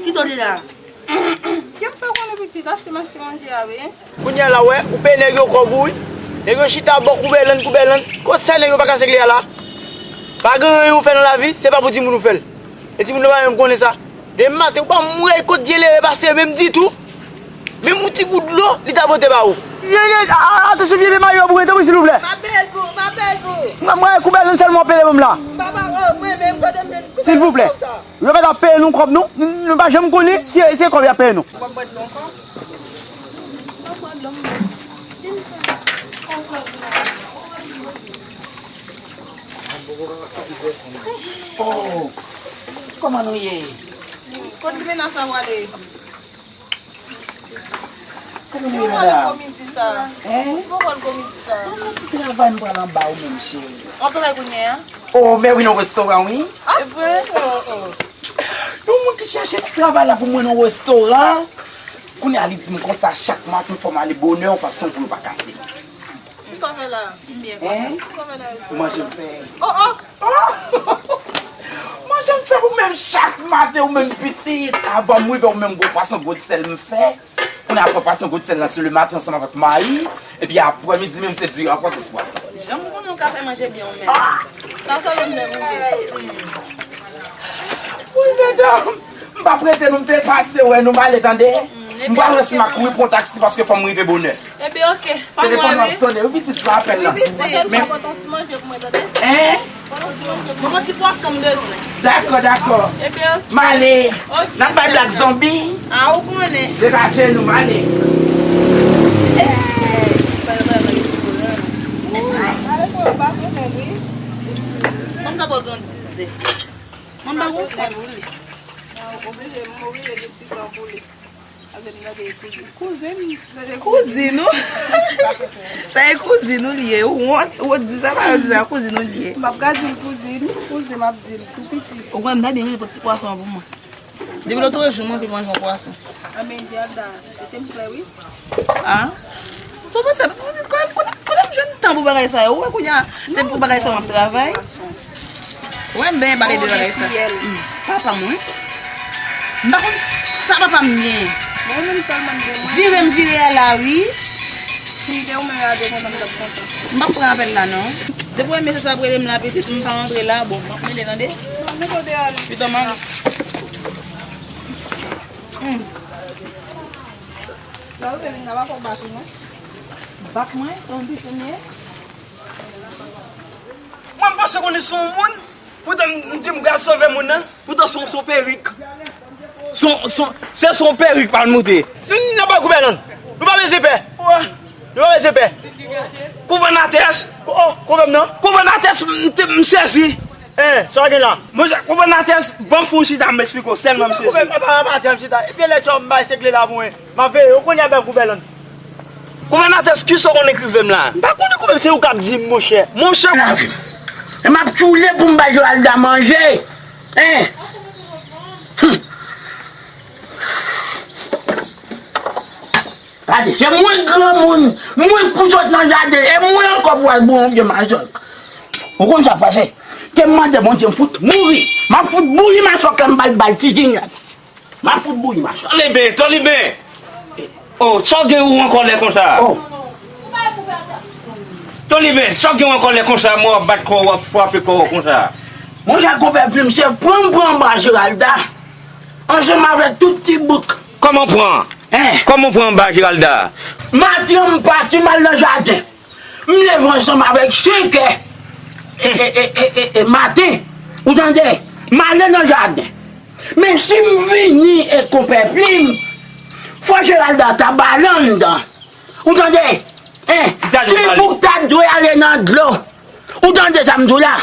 Kite w de la. Kè m fè konnen pitit, achte m achte manje a, wi. Kounye a la, w wè, ou peye nèg yo kòb ou, wi. Nèg yo chita bò koubèlann, koubèlann. Kot sa nèg yo pa kase kle a la? Pa gen anyen ou fè nan lavi, se pa pou timoun ou fè l. E timoun yo pa menm konnen sa. Demen maten, ou pa m wè kot Djelere pase menm ditou. Menm yon ti gout dlo, li ta pote ba ou. Vye, vye, a, a, atansyon, vye, vye mayo pou mwen, tanpri, silvouplè. M ap peye l pou ou, m ap peye l pou ou. Mwen, mwen, koubèlann sèlman w ap peye ban m la. Papa, oh, mwen menm, kote m vin koubèlann konsa? Silvouplè. Yo pa t ap peye nou kòb nou, nou, nou pa janm konnen si se kòb y ap peye nou. W ap bwè dlo ankò? W ap bwè dlo, m vin fè. Oh, kòman nou ye? Kot limena sa pwale? Kòman nou ye, madanm? Ki pwale komedi sa? Hein? Ki pwale komedi sa? Bon, yon ti travay m pral anba ou menm, cheri. W ap travay kounye a? Oh, men wi, nan restoran, wi. Ah, e vre? Oh, oh. Yon moun ki chèche ti travay la pou mwen nan restoran. Kounye a, li di m konsa, chak maten, fò m ale bonè, yon fason pou yo pa kase m. Kisa w fè la? M byen kontan. Hein? Kisa w fè la? Manje m fè. Oh, oh! Manje m fè ou menm chak maten, ou menm pitit. Avan m rive, ou menm gwo pwason, gwo sèl m fè. Kounye a, pran pwason, gwo sèl la sou le maten ansanm avèk mayi. Epi aprè midi menm, se diri ankò, se pwason. Jan m konnen w ka fè manje byen ou menm. Ah! Sa sèl ou menm ou ye. Wi, medam. M p ap rete, nou, m te pase wè nou, m ale, tande. M pral wè si m a kouri pran yon taksi paske fò m rive bonè. Ebyen, oke. Telefòn nan ap sonnen, wi, pitit, pran apèl la. Wi, pitit. Men, pran yon ti manje pou mwen, tande. Hein? Pran yon ti manje pou mwen. Manman, ti pwason m bezwen. Dakò, dakò. Ebyen, oke. M ale. Oke. N ap bay blag zonbi. Ah, ou konnen. Degaje nou, m ale. Ey, pral, pral nan restoran. Ale pou yo pa konnen, wi. Fanm sa twò grandizè. Mwen pa gon frè pou li. Oblije, m oblije gen ti san pou li. Kouzin, kouzin ou? Sa e kouzin ou li ye? Ou wont, ou di sa, pa di sa, kouzin ou li ye? M ap ka di l kouzin, kouzin m ap di l tou piti. Ou kwè m ta byen rele pou ti pwason an pou mwen? Depi lòt jou, mwen vin manje yon pwason. Anben, Geralda, rete m klè, wi. Ah? Sa w panse, pitit, kote, kote, kote m jwenn tan pou bagay sa yo? Ou wè kounye a, se pou bagay sa yo m ap travay. Wè, m benyen pale de bagay sa. Hmm, papa mwen. M pa konn sa papa m genyen. Mwen menm sèlman m gen mwen. Vire m vire a la, wi. Si m te ou menm, a te kontan, m t ap kontan. M p ap pran apèl la, non. Depi w wè mesye sa ap rele m la, pitit, m pa rantre la, bon, m ap rele, tande? Non, mete w deyò, non. Pito m ale. Hmm. Lè w vin la, pa fè w bak ou, non. Bak mwen? Tanpri, Senyè. Mwen, m panse konnen se yon moun, poutan m di m pral sove moun nan, poutan se yon, se yon perik. Se yon, se yon, se, se yon perik pa l moute. Nou, nou pa gouvènan. Nou pa bezwen pè. Wè. Nou pa bezwen pè. Gouvènatès. Ko-, oh, gouvènan. Gouvènatès, m te, m sezi. Hein, sa w gen la? Monchè, gouvènatès, ban m fè yon chita, m esplike w, tèlman m sezi. Gouvènan, pa, pa, pa, pa, chita. Ebyen, lè tchò m bay se kle la pou mwen. M ap veye, ou konnen avèk gouvènan. Gouvènatès, kisa w konn ekrive m la? M pa konnen kòman se ou k ap di m, monchè. Monchè, lavi m. E m ap tchoule pou m bay Geralda manje. Hein? Hum. Gade, se mwen granmoun, mwen k pou sot nan jaden, e mwen ankò pou al bouyon vye mazòt. Ou konn sa k pase? Ke m mande Bondye m fout mouri. M ap fout bouyi machòk la, m ba l bal ti jinyòl. M ap fout bouyi machòk. Tòliben, Tòliben. Oh, sa w gen ou an kòlè konsa? Oh. Tòliben, sa w gen ou an kòlè konsa, mwen w ap bat kò w, w ap frape kò w konsa? Monchè, konpè Plim, se pran m pran anba Geralda. Ansanm avèk tout ti bouk. Kòman pran? Hein? Kòman pran anba Geralda? Maten m pati m al nan jaden. M leve ansanm avèk senk è e, e, e, e, e, e maten. Ou tande? M ale nan jaden. Men si m vini e konpè Plim, fò Geralda ta ba l anndan. Ou tande? Hein? Ti bouk ta dwe ale nan dlo. Ou tande sa m di w la?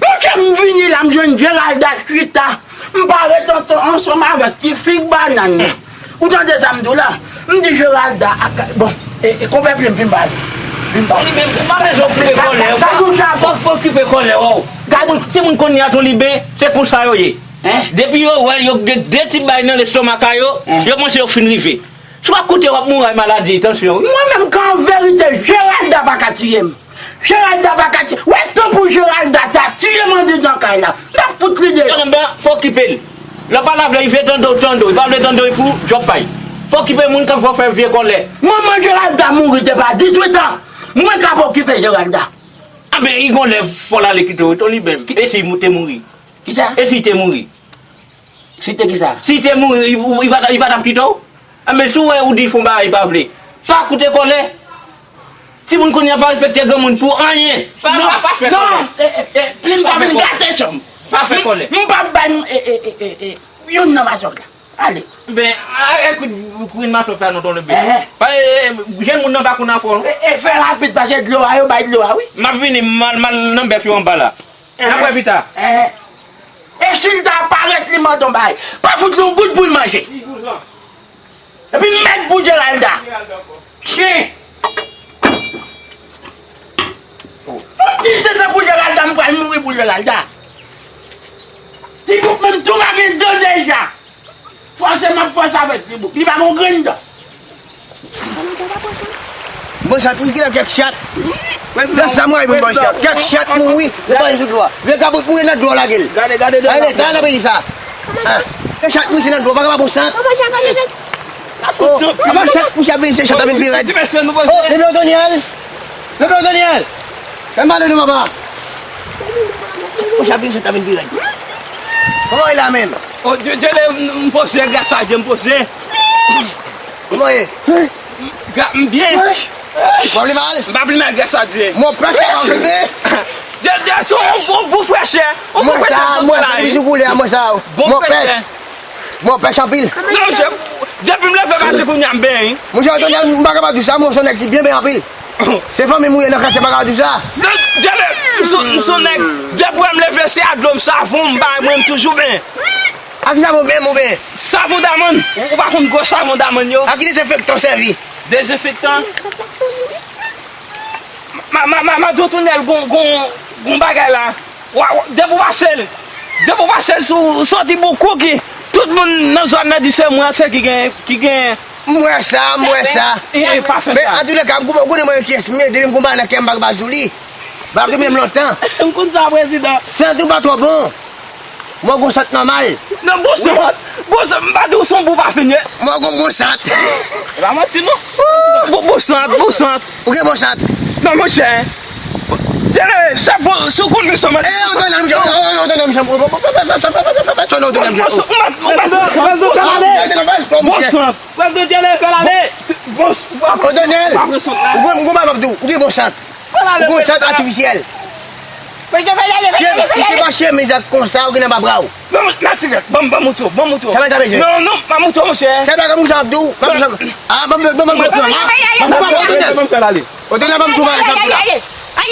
Monchè, m vini la, m jwenn Geralda chita. M pa ret ansanm avèk ti fig bannann nan. Ou tande sa m di w la? M di Geralda ak, bon, e, e konpè Plim vin pale. Vin pale. Li menm, ou pa bezwen okipe kòlè w. Gad yon chabon. Pa, pa okipe kòlè w. Gad yon timoun kounye a Tòliben, se konsa yo ye. Hein? Depi yo wè yo gen de ti bay nan lestomak a yo, hein, yo panse yo fin rive. Si w ap koute, w ap mouri ak maladi tansyon, wi. Mwen menm, kan an verite, Geralda pa ka tiye m. Geralda pa ka tiye. Wè, tanpri Geralda ta tiye m anndan kay la. M ap fout li deyò. Anba, pa okipe l. Lè w pa la vle rive, tande w, tande w. Li pa vle tande w, li pou jòb pa l. Pa okipe moun k ap fè w fè vye kòlè. Manman Geralda mouri depi a dizuit an. Mwen k ap okipe Geralda. Anben, li gon lè fò l ale kite w, Tòliben. E si li te mouri? Kisa? E si li te mouri? Si te kisa? Si te mouri, li, li pa, li pa t ap kite w? Anben, si w wè ou di fon bagay li pa vle, pa koute kòlè. Timoun kounye a pa respekte granmoun pou anyen. Pa, pa, pa fè kòlè. Non, e, e, e, Plim pa vin gate chanm. Pa fè kòlè. M p ap bay, e, e, e, e, e, youn nan masòk la. Ale. Ben, a, e kout, kout masòk la non, Tòliben. Ehe. Pa, e, e, jèn moun nan pa konn afò, non. E, e fè rapid, paske dlo a, yo bay dlo a, wi. M ap vini, m al, m al nan bèf yo anba la. N ap wè pita. Ehe. E si l ta parèt, li mande yon bagay, pa fout li yon goud pou l manje. Epi mèd pou Geralda. Chen. Pou ti tete pou Geralda, m pral mouri pou Geralda. Ti bouk menm tou pa gen dan deja. Fòse m ap fòse avèk ti bouk. Li pa gon grenn dan. Bon, sa tou, ki la kèk chat. Nan sa mwen, bon, sa, kèk chat mouri, yo pa sou dlo a. Vye kabrit mouri nan dlo a, lage l. Gade, gade, ale, ta nan peyi sa. Ah, kèk chat mouri nan dlo, pa ka pa bon sant. Oh, apa chat, misye ap vin, se chat ap vin pi rèd. Oh, leve Daniel. Leve Daniel. Fè mal nou, papa. Misye ap vin, chat ap vin pi rèd. Kòman w ye la menm? Oh, Dye, Dye, m, m poze, gras a Dye, m poze. Kòman w ye? Gra-, m byen. W ap li mal? M p ap li mal, gras a Dye. Mon pè, sa va rive. Dye, Dye, se yon bon, bon frèchè. Yon bon frèchè, mwen sa, mwen sa, mwen sa. Bon frèchè. Mwen pèch anpil. Non, monchè, depi m leve maten kounye a m benyen. Monchè, Otonyèl, m pa kapab di sa, mwen se yon nèg ki byen benyen anpil. Se fanmi m ou ye nan katye, m pa kapab di sa. Non, Djele, m se, m se yon nèg, depi m leve, se a dlo m savon, m bay mwen, m toujou benyen. A ki savon menm ou benyen? Savon damòn, ou, ou pa konn gwo savon damòn yo? A ki dezenfektan w sèvi? Dezenfektan? Ma, ma, ma, ma di w Otonyèl gon, gon, gon bagay la. Wa, wa, depi w pase l, depi w pase l sou, soti Boukouki, tout moun nan zòn nan di se mwen se ki gen, ki gen. M wè sa, m wè sa. E, e, pa fè sa. Men, antouleka, ou konnen mwen kiyès m ye, depi m gon bagay nan kè m, m pa ka pa di w li. Bagay ki menm lontan. M konn sa, prezidan. Sant ou pa twò bon. Mwen gon sant nòmal. Non, bon sant. Bon sant, m pa di w se yon bon pafen ye. Mwen gon bon sant. E pa manti, non. Bon, bon sant, bon sant. Ou gen bon sant. Non, monchè. Tande, se bon, si w konn li sou mwen. E, Otonyèl, monchè, o, o, Otonyèl, monchè. Bon sant, bon sant. Prezidan Djele, fè l ale. Bon sant. Otonyèl, ou gon, gon bagay m ap di w, ou gen bon sant. Ou gon sant atifisyèl. Mesye, fè l ale, fè l ale, fè l ale. Si se pa chemiz ak konsa, ou gen anba bra w. Non, natirèl. Ban m, ban m montre w, ban m montre w. Sa mwen ta bezwen. Non, non, m ap montre w, monchè. Se bagay konsa m ap di w, m ap di w sa. Ah, ban m, ban m, ban m, ban m, ban m, ban m, Otonyèl. Otonyèl, ban m di w bagay sa m di w la.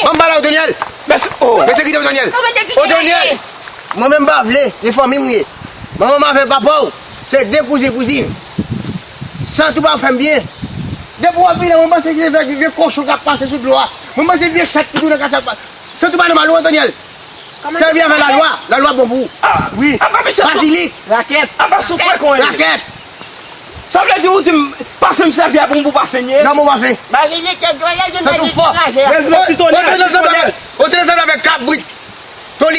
Ban m pale Otonyèl. Mèsi, oh. Mèsi, kite Otonyèl. Otonyèl, mwen menm m pa vle, se fanmi m ye. Manman m avèk papa w, se de kouzin kouzin. Sant ou pa fè m byen. Depi w ap vini, mwen panse se vye, vye kochon k ap pase sou dlo a. Mwen panse vye chat ki toujou nan katye a. Sant ou pa nòmal, non, Otonyèl. Sèvi avèk lalwa. Lalwa bon pou ou. Ah, wi. Bazilik. Rakèt. Apa sou fè konyen. Rakèt. Sa vle di ou di m pafen m sèvi a bon pou pafen ye? Non, bon pafen. Bazilik, tèt dwèt la, je mèt li kraze a. Prezidan Sitonèl, Sitonèl. Ou se sèvi avèk kabrit. Tony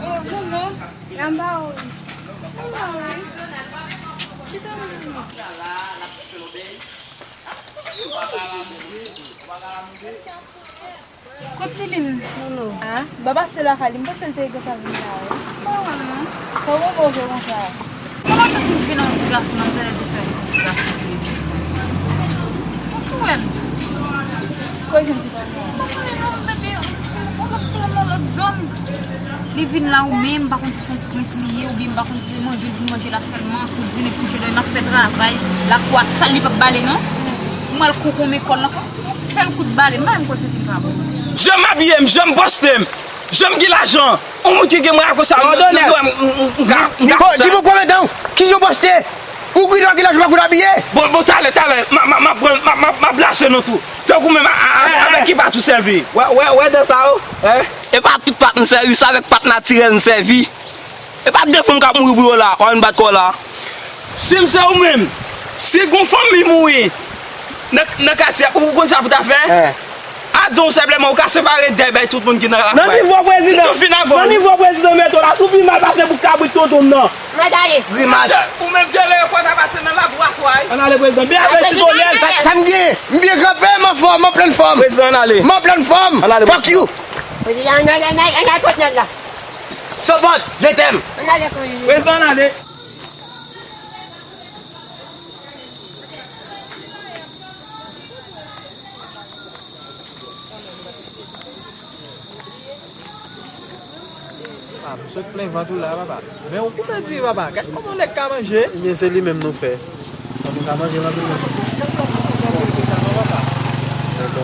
Oh, Nono. Anba ou. Anba ou. Chita, Nono. Kot Lilin, Nono? Ah, ba pase lakay li, m panse l te gentan vin la, wi. Pa wè l non. Kòman w fè konsa? Kòman tout moun vin nan yon ti gason nan tèlè de fè yon ti gason vini bezwen. Ou sou wè l? Kote jwenn ti fanm nan? Pa konnen non, depi yon ti, yon lòt, ti yon lòt zòn. Li vin la ou menm, m pa konn si se yon prens li ye, oubyen m pa konn si se manje l vin manje la sèlman, tout jounen kouche dòmi, m ap fè travay, lakou a sal, li p ap bale non. M al kou konmen kò l nan, yon sèl kout bale, m pa menm kwè santi m pa bon. Jan m abiye m, jan m poste m, jan m gen lajan, yon moun ki gen mwen konsa, m, m, m, m, m, m, m, m, Di pou kòmandan, ki jan w poste? Ou ki lòk laj pa kout abiye? Bon, bon, talè, talè, m a, m a, m a pran, m a, m a, m a plase nou tou. Tankou menm a, a, a, avèk ki pat ou sèvi? Wè, wè, wè dan sa yo. E pa tout pat m sèvi, se avèk pat natirèl m sèvi. E pa de fanm k ap mouri pou yo la, w ap vin bat kò w la. Si m se ou menm, si gon fanmi mouri nan, nan katye a, ou konn sa pou ta fè? Adan w senpleman, ou ka separe dèy bay tout moun ki nan lakou a. Nan nivo prezidan, nan nivo prezidan Mèto la, si w pi mal pase bouk kabrit tonton m nan. Mwen ta ye. Grimas. Ou menm vyole yo fò ta pase nan laboratwa. Ann ale prezidan. Byen avè sitonèl. Sa m gen? M byen kanpe, m anfòm, m an plenn fòm. Prezidan, ann ale. M an plenn fòm. Ann ale, fuck you. Prezidan, ann ale, ann ale, ann ale kot nèg la. Sopòt, je t'aime. Ann ale, prezidan. Prezidan, ann ale. Ah, m sot plen vant ou la, papa. Men ou koupe di, papa. Gad kòman yon nèg ka manje. Ebyen, se li menm nou fè. Fò nou ka manje l anpil manje. Dakò.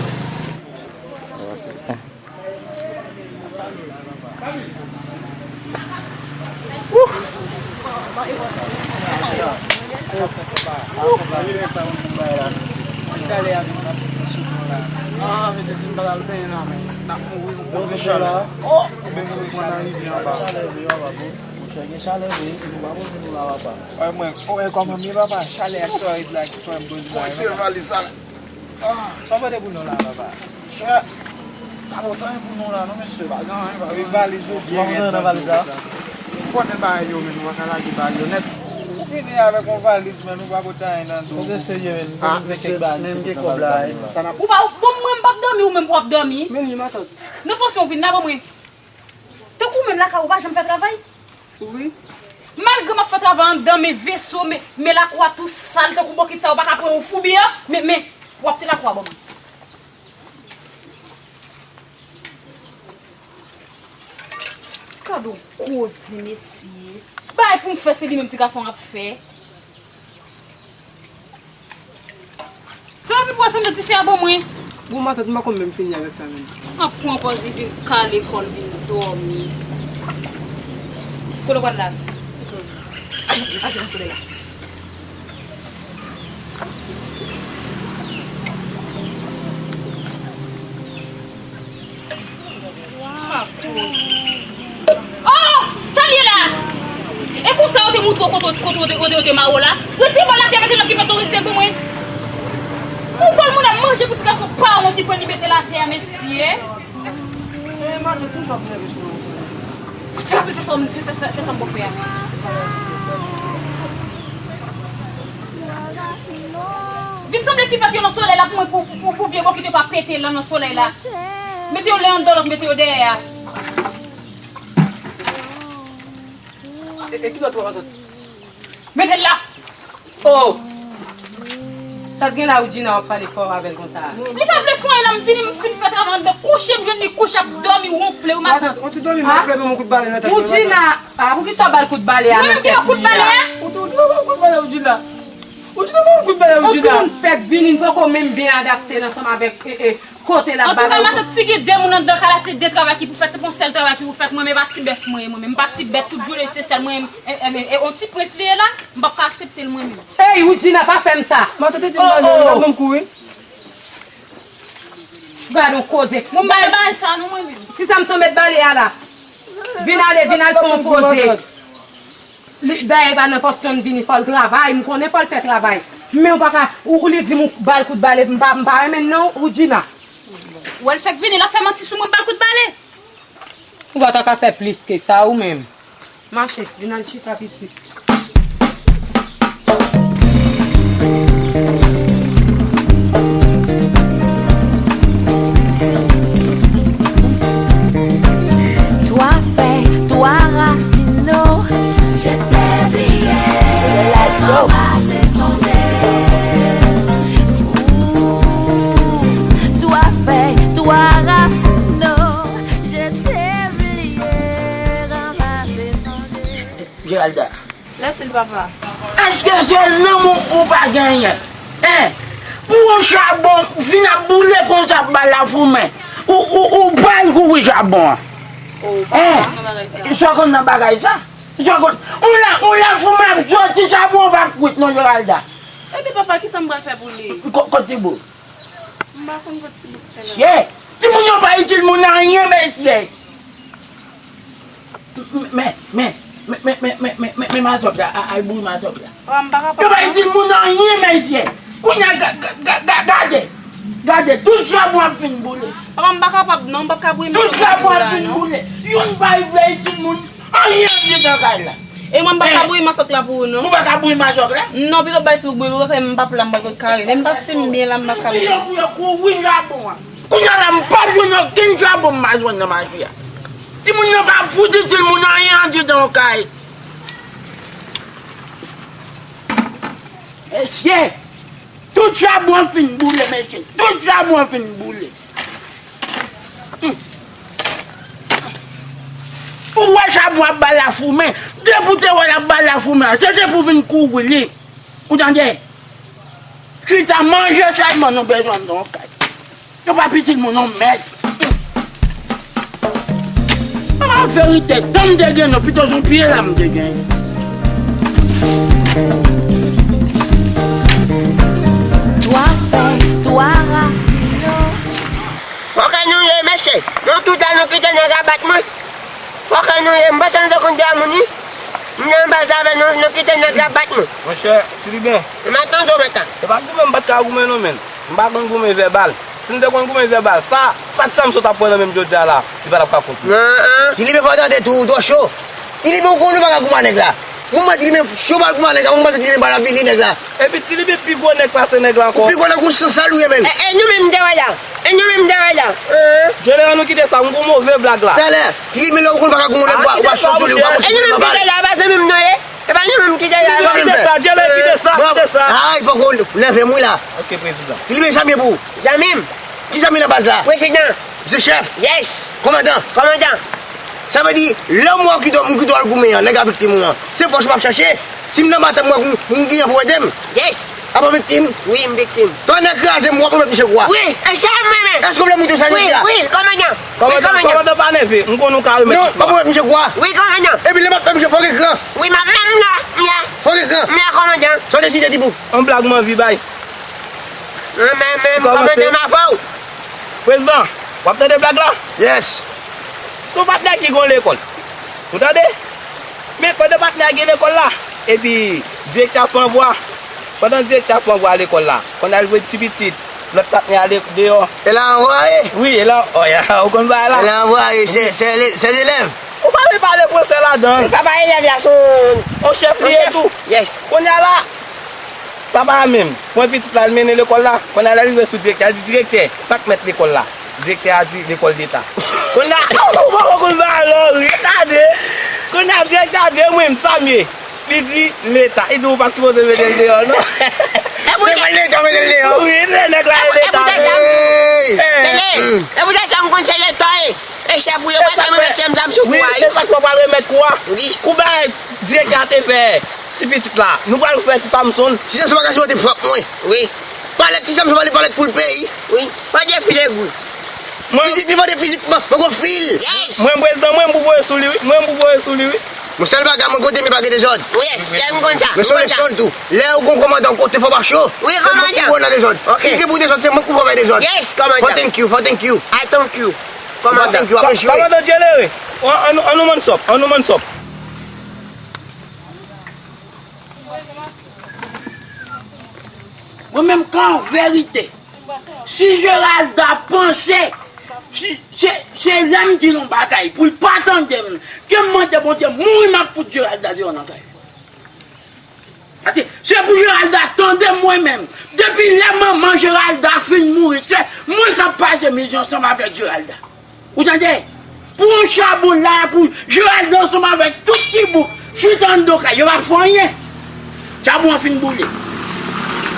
Ah, mesye, si m pa t al benyen la, men, n ap mouri, nou pran chalè. Oh! Ou menm ou pran nan rivyè anba. Chalè vre, papa, bon. Monchè, gen chalè vre isi, nou pa poze nou la, papa. Wè, mwen, oh, e kòman m ye, papa? Chalè a tòrèd la ki fè m poze la, papa. Ou retire valiz la. Ah. Sa w pote pou nou la, papa? Chè, pa pote anyen pou nou la non, mesye, pa gen anyen, pa gen anyen. Wi, valiz ou byen nan valiz la. Ou konnen bagay yo, men nou pa ka lage bagay yo nèt. Ou vini avèk yon valiz, men nou pa pote anyen nan do. Ou se serye, men. Ah, mesye, men m gen kòb la, sa n ap. Ou pa, bon, mwen, m p ap dòmi, ou menm, w ap dòmi. Men li, matant. Nan poz sa w vin la, ban mwen. Tankou ou menm lakay ou pa janm fè travay. Wi. Malgre m ap fè travay anndan, men veso, men, men lakou a tou sal, tankou bokit sa, ou pa ka pran yon foubi a, men, men, w ap te lakou a ban mwen. Gad on koze, mesye. Bagay pou m fè, se li menm ti gason an ap fè. Fè yon pi pwazon de dife a ban mwen. Bon, matant, m pa konn menm fini avèk sa menm. M ap pran pòz li vin kale kò l, vin dòmi. Kote w pral la? Achte, achte nan solèy la. Oh! Sa l ye la? E konsa yo te moutre w kote, kote, kote, kote yo te mare w la? Retire bòl atè, mete l nan kivèt, ou riske pou mwen. Yon bòl moun ap manje pou ti gason pa w ki pran li mete l atè a, mesye. Eh, matant, konsa w ap nève sou mwen konsa? Fè, fè sa, fè, fè, fè sa m ba w fè a. Vin sanble kivèt yo nan solèy la pou mwen, pou, pou, pou, pou vye bokit yo pa pete lan nan solèy la. Mete yo len anndan, lòt mete yo dèyè a. E, e ki lòt ou ap atann? Mete l la! Oh! Sa t gen la, Woodjina, w ap pale fò avè l konsa? Li pa vle fè anyen la, m vini, m fin fè travay anndan, kouche, m jwenn li kouche ap dòmi, wonfle, wi, matant. Matant, on ti dòmi, m ap fè yon kout bale nan tèt mwen, matant. Woodjina, ah, pou ki sa w ba l kout bale a nan tèt li a? Mwen menm ki ba l kout bale a? Ou tou, ou tou ba l kout bale a, Woodjina. Woodjina, ba l kout bale a, Woodjina. On timoun fèk vini, li poko menm byen adapte l ansanm avèk, e, e, kote l ap bagay. Antouka, matant, si gen de moun anndan kay la, se de travay ki pou fèt, se pa yon sèl travay ki pou fèt, mwen menm, e pa ti bèf mwen ye, mwen menm, m pa ti bèt, tout jounen se sèl mwen menm, e, e, e, e, on ti prens li ye la, m p ap ka aksepte l mwen menm. Ey, Woodjina, pa fè m sa. Matant, te di m ale, l ap ban m kou, wi. Gad yon koze. Mwen m pa bay sa non mwen menm. Si Samson met bale a la. Vin ale, vin al fè yon poze. Li, dayè, pa nan pòs yon vini, fò l travay. M konnen fò l fè travay. Men w pa ka, ou, ou li di m ou ba l kout bale, m pa, m pa renmen l non, Woodjina. Ou wè l fèk vini, l ap fè manti sou mwen, ba l kout bale. Ou pa ta ka fè plis ke sa, ou menm. Mache, vin al chita, pitit. Twa fèy, twa rasin, oh. Je t'ai oublié, ranmase sonje. Ooh, twa fèy, twa rasin, oh. Je t'ai oublié, ranmase sonje. Geralda. Lètil papa. Èske se lanmou ou pa genyen? Hein? Pou yon chabon fin ap boule konsa ap ba lafoumen. Ou, ou, ou pa al kouvri chabon an. Oh, papa, hein? Nan bagay sa. Sa konn nan bagay sa? Sa konn, ou la, ou lafoumen ap soti chabon an pa kwit non Geralda. Epi papa, kisa m pral fè pou li? Ko-, kot ti bout? M pa konn kot ti bout fè la. Timoun yo pa itil moun anyen, mesye. Men, men, men, men mazòk la, a, al bouyi mazòk la. Papa, m pa kapab. Yo pa itil moun anyen, mesye. Kounye a, ga-, ga-, ga-, ga-, gade. Gade, tout chabon ap fin boule. Papa, m pa kapab non, m p ap ka bouyi mazòk la pou ou la non. Tout chabon ap fin boule. Youn pa vle itil moun anyen andedan kay la. E mwen, m pa ka bouyi mazòk la pou ou non. Ou pa ka bouyi mazòk la? Non, pito bay ti bout bouyi, paske m p ap la, m pral kot kare. Menm pa si m byen la, m pa ka bouyi. Ti yo pou yo kouvri chabon an. Kounye a la, m p ap jwenn okenn chabon m pa jwenn nan mache a. Timoun yo pa fout itil moun anyen andedan yon kay. Mesye, tout chabon an fin boule, mesye. Tout chabon an fin boule. Hmm. Ou wè chabon ap ba lafoumen. Depi w te wè l ap ba lafoumen an, se te pou vin kouvri li. Ou tande? Chita manje sèlman nou bezwen nan yon kay. Yo pa pitit moun non mèd. An verite, tan m te gen nou, pito se yon pye la m te gen. Twa fèy, twa rasin, oh. Fòkè nou ye, mesye. Nou tout la nou kite nèg la bat mwen. Fòkè nou ye, m panse nou te konn pye a moun wi. M nan baz la avè nou, nou kite nèg la bat mwen. Monchè, Ti Liben. M ap tande w mentan. E pa goumen, m pa t ka goumen non, menn. M pa konn goumen vèbal. Si m te konn goumen vèbal, sa, sa Ti Samson t ap pran nan men m jodi a la, li pa t ap ka kont mwen. Ti Liben fò w tande tou, ou twò cho. Ti Liben ou konnen ou pa ka goumen a nèg la. Moman Ti Liben cho pral goumen a nèg la, moman Ti Liben pral avili nèg la. Epi Ti Liben pi gwo nèg pase nèg la ankò. Ou pi gwo nèg ou san sal ou ye menm. E, e nou menm m te wè la. E nou menm m te wè la. Hein? Jeleran nou kite sa, m gon move blag la. Talè, Ti Liben lè ou konnen ou pa ka goumen nèg ou pa, ou pa cho sou li, ou pa monte sou li, pa pale. E nou menm m te wè la, pa zanmi m nou ye. E pa nou menm ki te la. Sa w vle fè? Jele, kite sa, kite sa, kite sa. Ay, fòk ou leve m wi la. Ok, prezidan. Filipe, zanmi pou ou? Zanmi m. Ki zanmi nan baz la? Prezidan. Misye chèf? Yes. Kòmandan? Kòmandan. Sa vle di, lè m wè w kite, m kite w al goumen an, nèg la viktim ou an. Se fòs m ap chache. Si m nan batay, m wè m, m gen pou ede m. Yes. Apa viktim? Wi, m viktim. Tonnè kraze m, w ap remèt misye kwa. Wi, e sa m renmen. Èske w vle m montre sa jodi a? Wi, wi, kòmandan. Wi, kòmandan. Kòmandan, kòmandan pa nève, m konnen w ka remèt li kwa. Non, m ap remèt misye kwa. Wi, kòmandan. Epi lè m ap fè misye fò gen gran. Wi, m ap, m ap, m la, m la. Fò gen gran. M la, kòmandan. Sa w deside, Ti Bout? Yon blag m anvi bay. Mwen menm, kòmandan m avè w. Prezidan, w ap tande blag la? Yes. Se yon patnè ki gen yon lekòl. Ou tande? Men pandan patnè a gen lekòl la, epi direktè a fè anvwa. Pandan direktè a fè anvwa lekòl la, konn al jwenn ti pitit, lòt patnè a de-, deyò. E la anvwaye? Wi, e la, oh, ya, ou konn bagay la. E la anvwaye, se, se le-, se zelèv. Ou pa vle pale fransè ladan. Papa elèv la se yon chèf li ye tou. Yes. Kounye a la, papa a menm pran pitit la, l mennen lekòl la. Kounye a lè l rive sou direktè a, l di, direktè, sa k mèt lekòl la? Direktè a di, lekòl deta. Kounye a, ou poko konn bagay la, ou retade. Kounye a direktè a di, e mwen, sa m ye? Li di, leta. Li di, ou pa t sipoze mete l deyò, non. Lekòl leta, mete l deyò. Wi, nèg la e leta. E poutèt sa m konn se leta ye. E chèf ou ye, wè sa mwen met tyenm zam sou kou a, wi. E sa k fè w pral remèt kou a? Wi. Kou bagay direktè a te fè ti pitit la. Nou pral fè ti Samson. Ti Samson pa ka sipote frap mwen. Wi. Palèt ti Samson pale palèt pou l peyi. Wi. Mande fil egri. Mwen fizik, li mande fizik, mwen, mwen gon fil. Yes. Mwen prezidan, mwen m pou voye sou li, wi. Mwen m pou voye sou li, wi. Yon sèl bagay, mwen kote m pa gen dezòd. Yes, lè m konn sa. Men sou leson tou. Lè ou gon kòmandan kote fò pa cho. Wi, kòmandan. Se mwen ki pou nan dezòd. Ok. Si gen pou dezòd, se mwen ki pou fè dezòd. Yes, kòmandan. Fò thank you, fò thank you. I thank you. Fò kòmandan. Thank you, apresye. Kòmandan Djelere, an, an, an nou mann sòp, an nou mann sòp. Mwen menm kan verite. Si Geralda panse, si, se, se lè m di l yon bagay, pou l pa tande m, ke m mande Bondye, mouri m ap fout Geralda deyò nan kay. Paske se pou Geralda tande m mwen menm. Depi lè manman Geralda fin mouri, se mwen k ap pase mize ansanm avèk Geralda. Ou tande? Pou yon chabon la, pou Geralda ansanm avèk tout ti bouk chita anndan kay, yo pa fè anyen. Chabon an fin boule.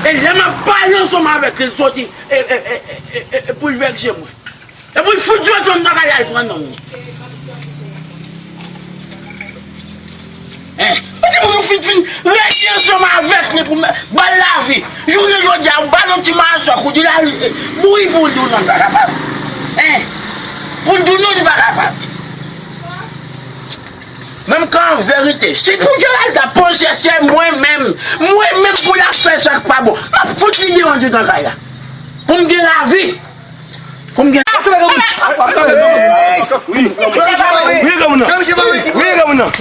E lè m ap pale ansanm avèk li, l soti e, e, e, e, e, e boulvèse mwen. E pou l fout soti anndan kay la, l pran nonm li. Hein? Mwen te pou nou fin, fin rete ansanm avèk li pou mè, ba l lavi. Jounen jodi a, ou ba l yon ti masòk, ou di l al, eh, bouyi pou li, ou nan pa kapab. Hein? Pou l di w non, li pa kapab. Menm kan an verite, si pou Geralda panse se mwen menm, mwen menm pou l ap fè sa k pa bon, m ap fout li deyò anndan kay la. Pou m gen lavi. Pou m gen. Wi, granmoun nan. Wi, granmoun nan. Wi, granmoun nan.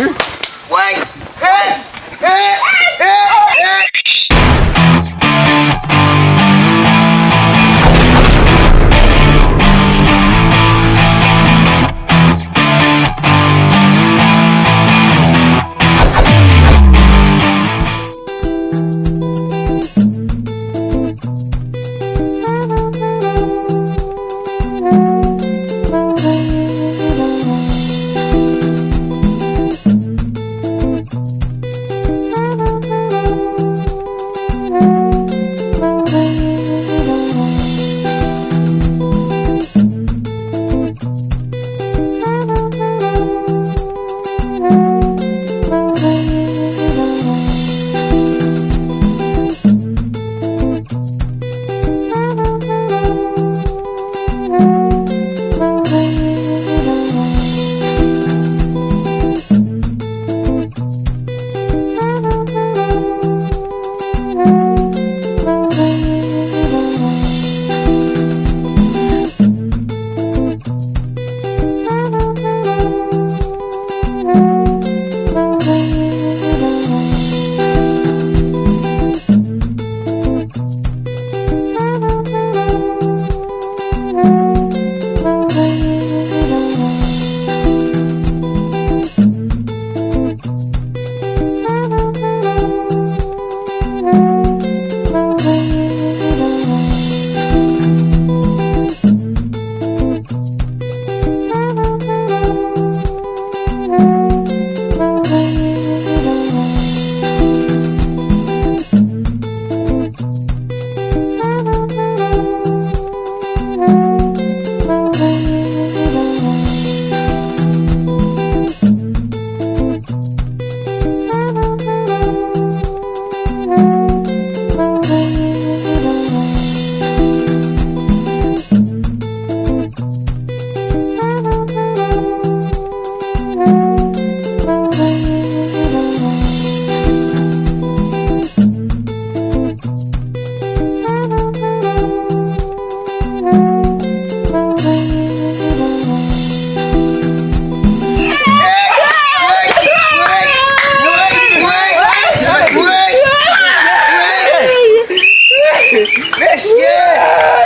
Mesye!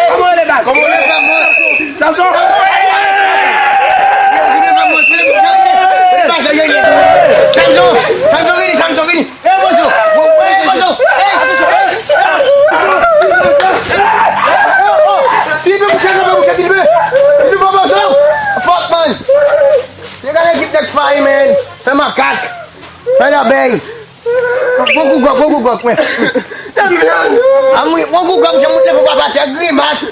Kòman w ye, baz? Kòman w ye, frè mwen? Samson! Yo, vini, frè mwen, vini, vini, vini. Samson! Samson, vini, Samson, vini. Ey, Samson! Ey, Samson! Ey! Filipe, bouche, filipe, bouche, filipe! Filipe, pa pase! Fuck, man! Se gade ekip nèg fayi, man! Fè makak! Fè labèy! Bon kou gòk, bon kou gòk, men. A wi, bon kou gòk, misye moute pou papa tè, grimas.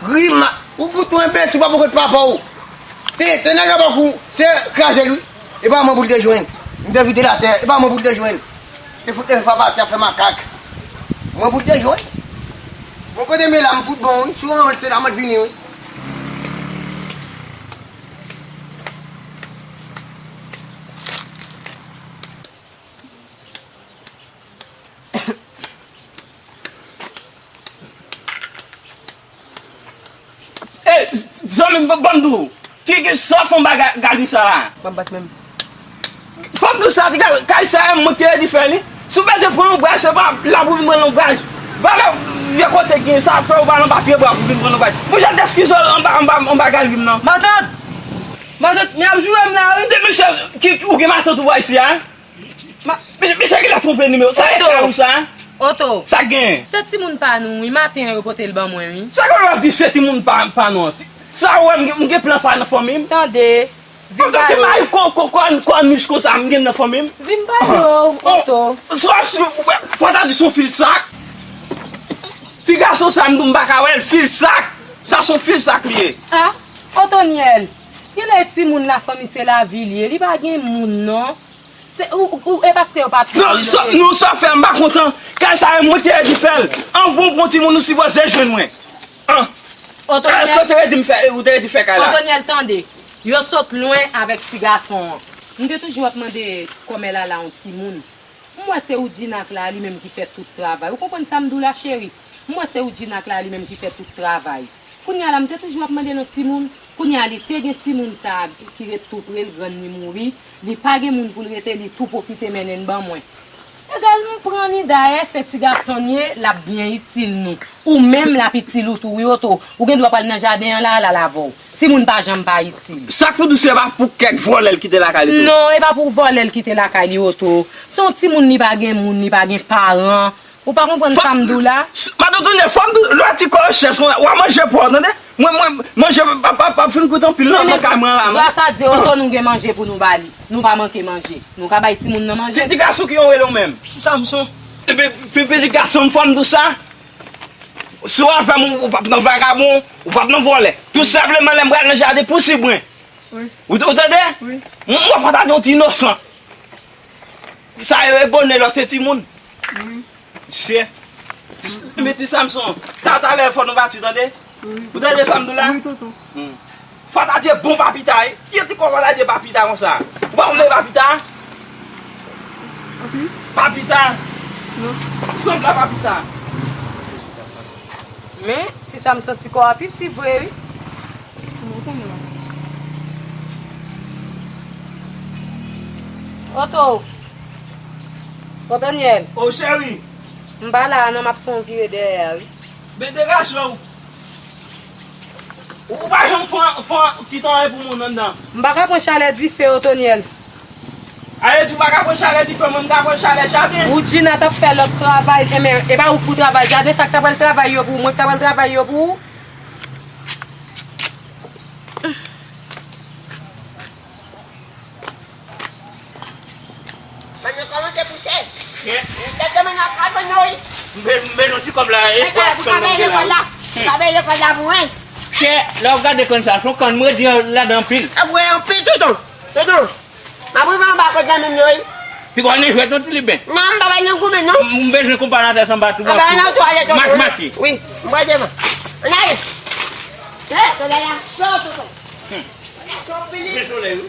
Grimas. Ou fout ou enbesil, pa poko papa ou. Te, te nèg la bòk ou, se kraze l wi. E pa mwen pou l te jwenn. M te vide l atè, e pa mwen pou l te jwenn. Te fout leve papa tè fè makak. Mwen pou l te jwenn. Bon kote men la, m fout bon wi. Si w antre la, mwen vini wi. Mwen menm, ban m di w, ki, ki sa fè m pa ga-, gade sa la? M ap bat menm. Fò m di w sa, ti kay, kay sa, mwen ki redi fè li. Si w bezwen pran lonbraj, se pa la pou vin pran lonbraj. Valè vye kote gen, sa fè w pa nan papye bwa pou vin pran lonbraj. Mwen jan t eskize w anba, anba, anba galri m nan. Matant! Matant, men ap joure m la, wi. Depi chèz, ki, ki, ou gen matant ou pa isi a, hein? Ma, mesye, mesye ki la twonpe nimewo. Sa e kay ou sa, hein? Oto. Sa gen? Se timoun pa nou, wi. Maten an, yo pote l ban mwen, wi. Sa ke w ap di se timoun pa, pa nou an? Sa ou wè, m gen, m gen plan sa nan fanmi m. Tande. Vin pale. Te mari kò, kò, kò, kò nich konsa, m gen nan fanmi m. Vin pale, o, Oto. Sa, si, fò ta di son fil sak. Ti gason sa, m di w m pa ka wè l, fil sak. Sa son fil sak li ye. Ah, Otonyèl. Genlè timoun la fanmi se lavi li ye. Li pa gen moun non. Se, ou, ou, e paske yo pa t... Non, sa, non, sa fè m pa kontan. Kay sa, e mwen ki te redi fè l. Anvan w pran timoun, ou sipoze jwenn mwen. An. Otonyèl. Èske w te redi m fè, ou te redi fè kay la? Otonyèl, tande. Yo sot lwen avèk ti gason an. M te toujou ap mande kòmè Lala yon timoun. M wè se Woodjina k la, li menm ki fè tout travay. Ou konprann sa m di w la, cheri? M wè se Woodjina k la, li menm ki fè tout travay. Kounye a la, m te toujou ap mande l yon timoun. Kounye a, li te gen timoun sa a ki ret tou pre l, grann li mouri. Li pa gen moun pou l rete, li tou pwofite mennen l ban mwen. Egal, m pran li, dayè, se ti gason l ye, l ap byen itil nou. Ou menm, l ap itil ou tou, wi, Oto. Ou gen dwa pral nan jaden an la, l al avè w. Timoun pa janm pa itil. Sa k pou di w se pa pou kèk vòlè l kite lakay li tou? Non, e pa pou vòlè l kite lakay li, Oto. Se yon timoun, li pa gen moun, li pa gen paran. Ou pa konprann sa m di w la? Matant Otonyèl, fò m di w, lè ti kò yo chèch konsa, w a manje pa w, tande? Mwen, mwen, manje p ap, p ap, p ap fin koute anpil nan, nan kay mwen la, non. Gras a Dye, Oto, nou gen manje pou nou ba li. Nou pa manke manje. Nou ka bay timoun nan manje. Ti, ti gason ki yon rele w menm? Ti Samson. Epi, pi, pitit gason m, fò m di w sa. Si w avè m, ou p ap nan vagabon, ou p ap nan vòlè. Tou senpleman, lè m pral nan jaden, pousib mwen. Wi. Ou, ou tande? Wi. M, m wè fò ta di yon ti inosan. Sa yo e bonè lòt se timoun. Wi. Mesye. Ti, men ti Samson, ta, talè fò nou bati, tande? Wi. Ou tande sa m di w la? Wi, tonton. Hmm. Fò ta di bon papita, wi. Ki ti kò fò ta di papita konsa? Ou pa konn papita? Papi? Papita. Non. Sanble a papita. Men, ti Samson ti kò a piti vre, wi. Oto. Otonyèl. O, cheri. M pa la a non, m ap fè yon vire dèyè a, wi. Men degaje w. Ou pa janm fè, fè kite anyen pou moun anndan. M pa ka pran chalè dife, Otonyèl. Ale di w pa ka pran chalè dife, mwen m ka pran chalè jaden. Woodjina t ap fè lòt travay, enben, e pa ou k pou travay jaden, sa k ta pral travay yo pou ou, mwen k ta pral travay yo pou ou. Bann yo kòmanse pouse. Kèt. Tèt de bann yo ap pran yo, wi. M be-, m bezwen ti kòb la, e. Mwen sa pou travay lekòl la. Travay lekòl la pou mwen. Chè, lè w gade kann sa, se yon kann m redi ladan anpil. E vre anpil, tonton. Tonton. M ap rive anba kòd zanmi m yo, wi. Piga w annik jwèt non, Ti Liben. Non, m pa bay nan goumen, non. M, m bezwen konparatè sanba tou. Anba nan twalèt, mache, mache. Wi, m pral devan. Ann ale. He, solèy la cho, tonton. Hmm. Solèy cho anpil, wi. Se solèy, wi.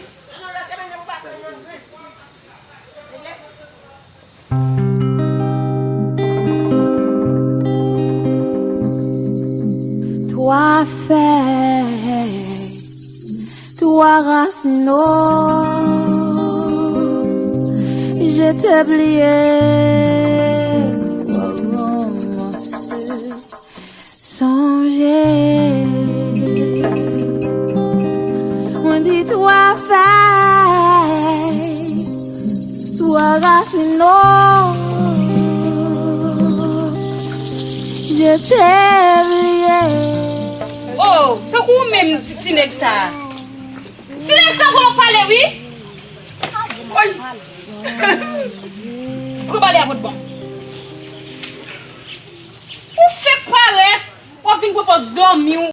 Twa fèy, twa rasin, o, je t'ai oublié. Sonje, mwen di twa fèy, twa rasin, o, je t'ai oublié. Oh, tankou ou menm ti, ti nèg sa. Ti nèg sa fò w pale, wi. Oy. Ou pale a vòt bon. Ou fèk parèt, w ap vin pran pòz dòmi w.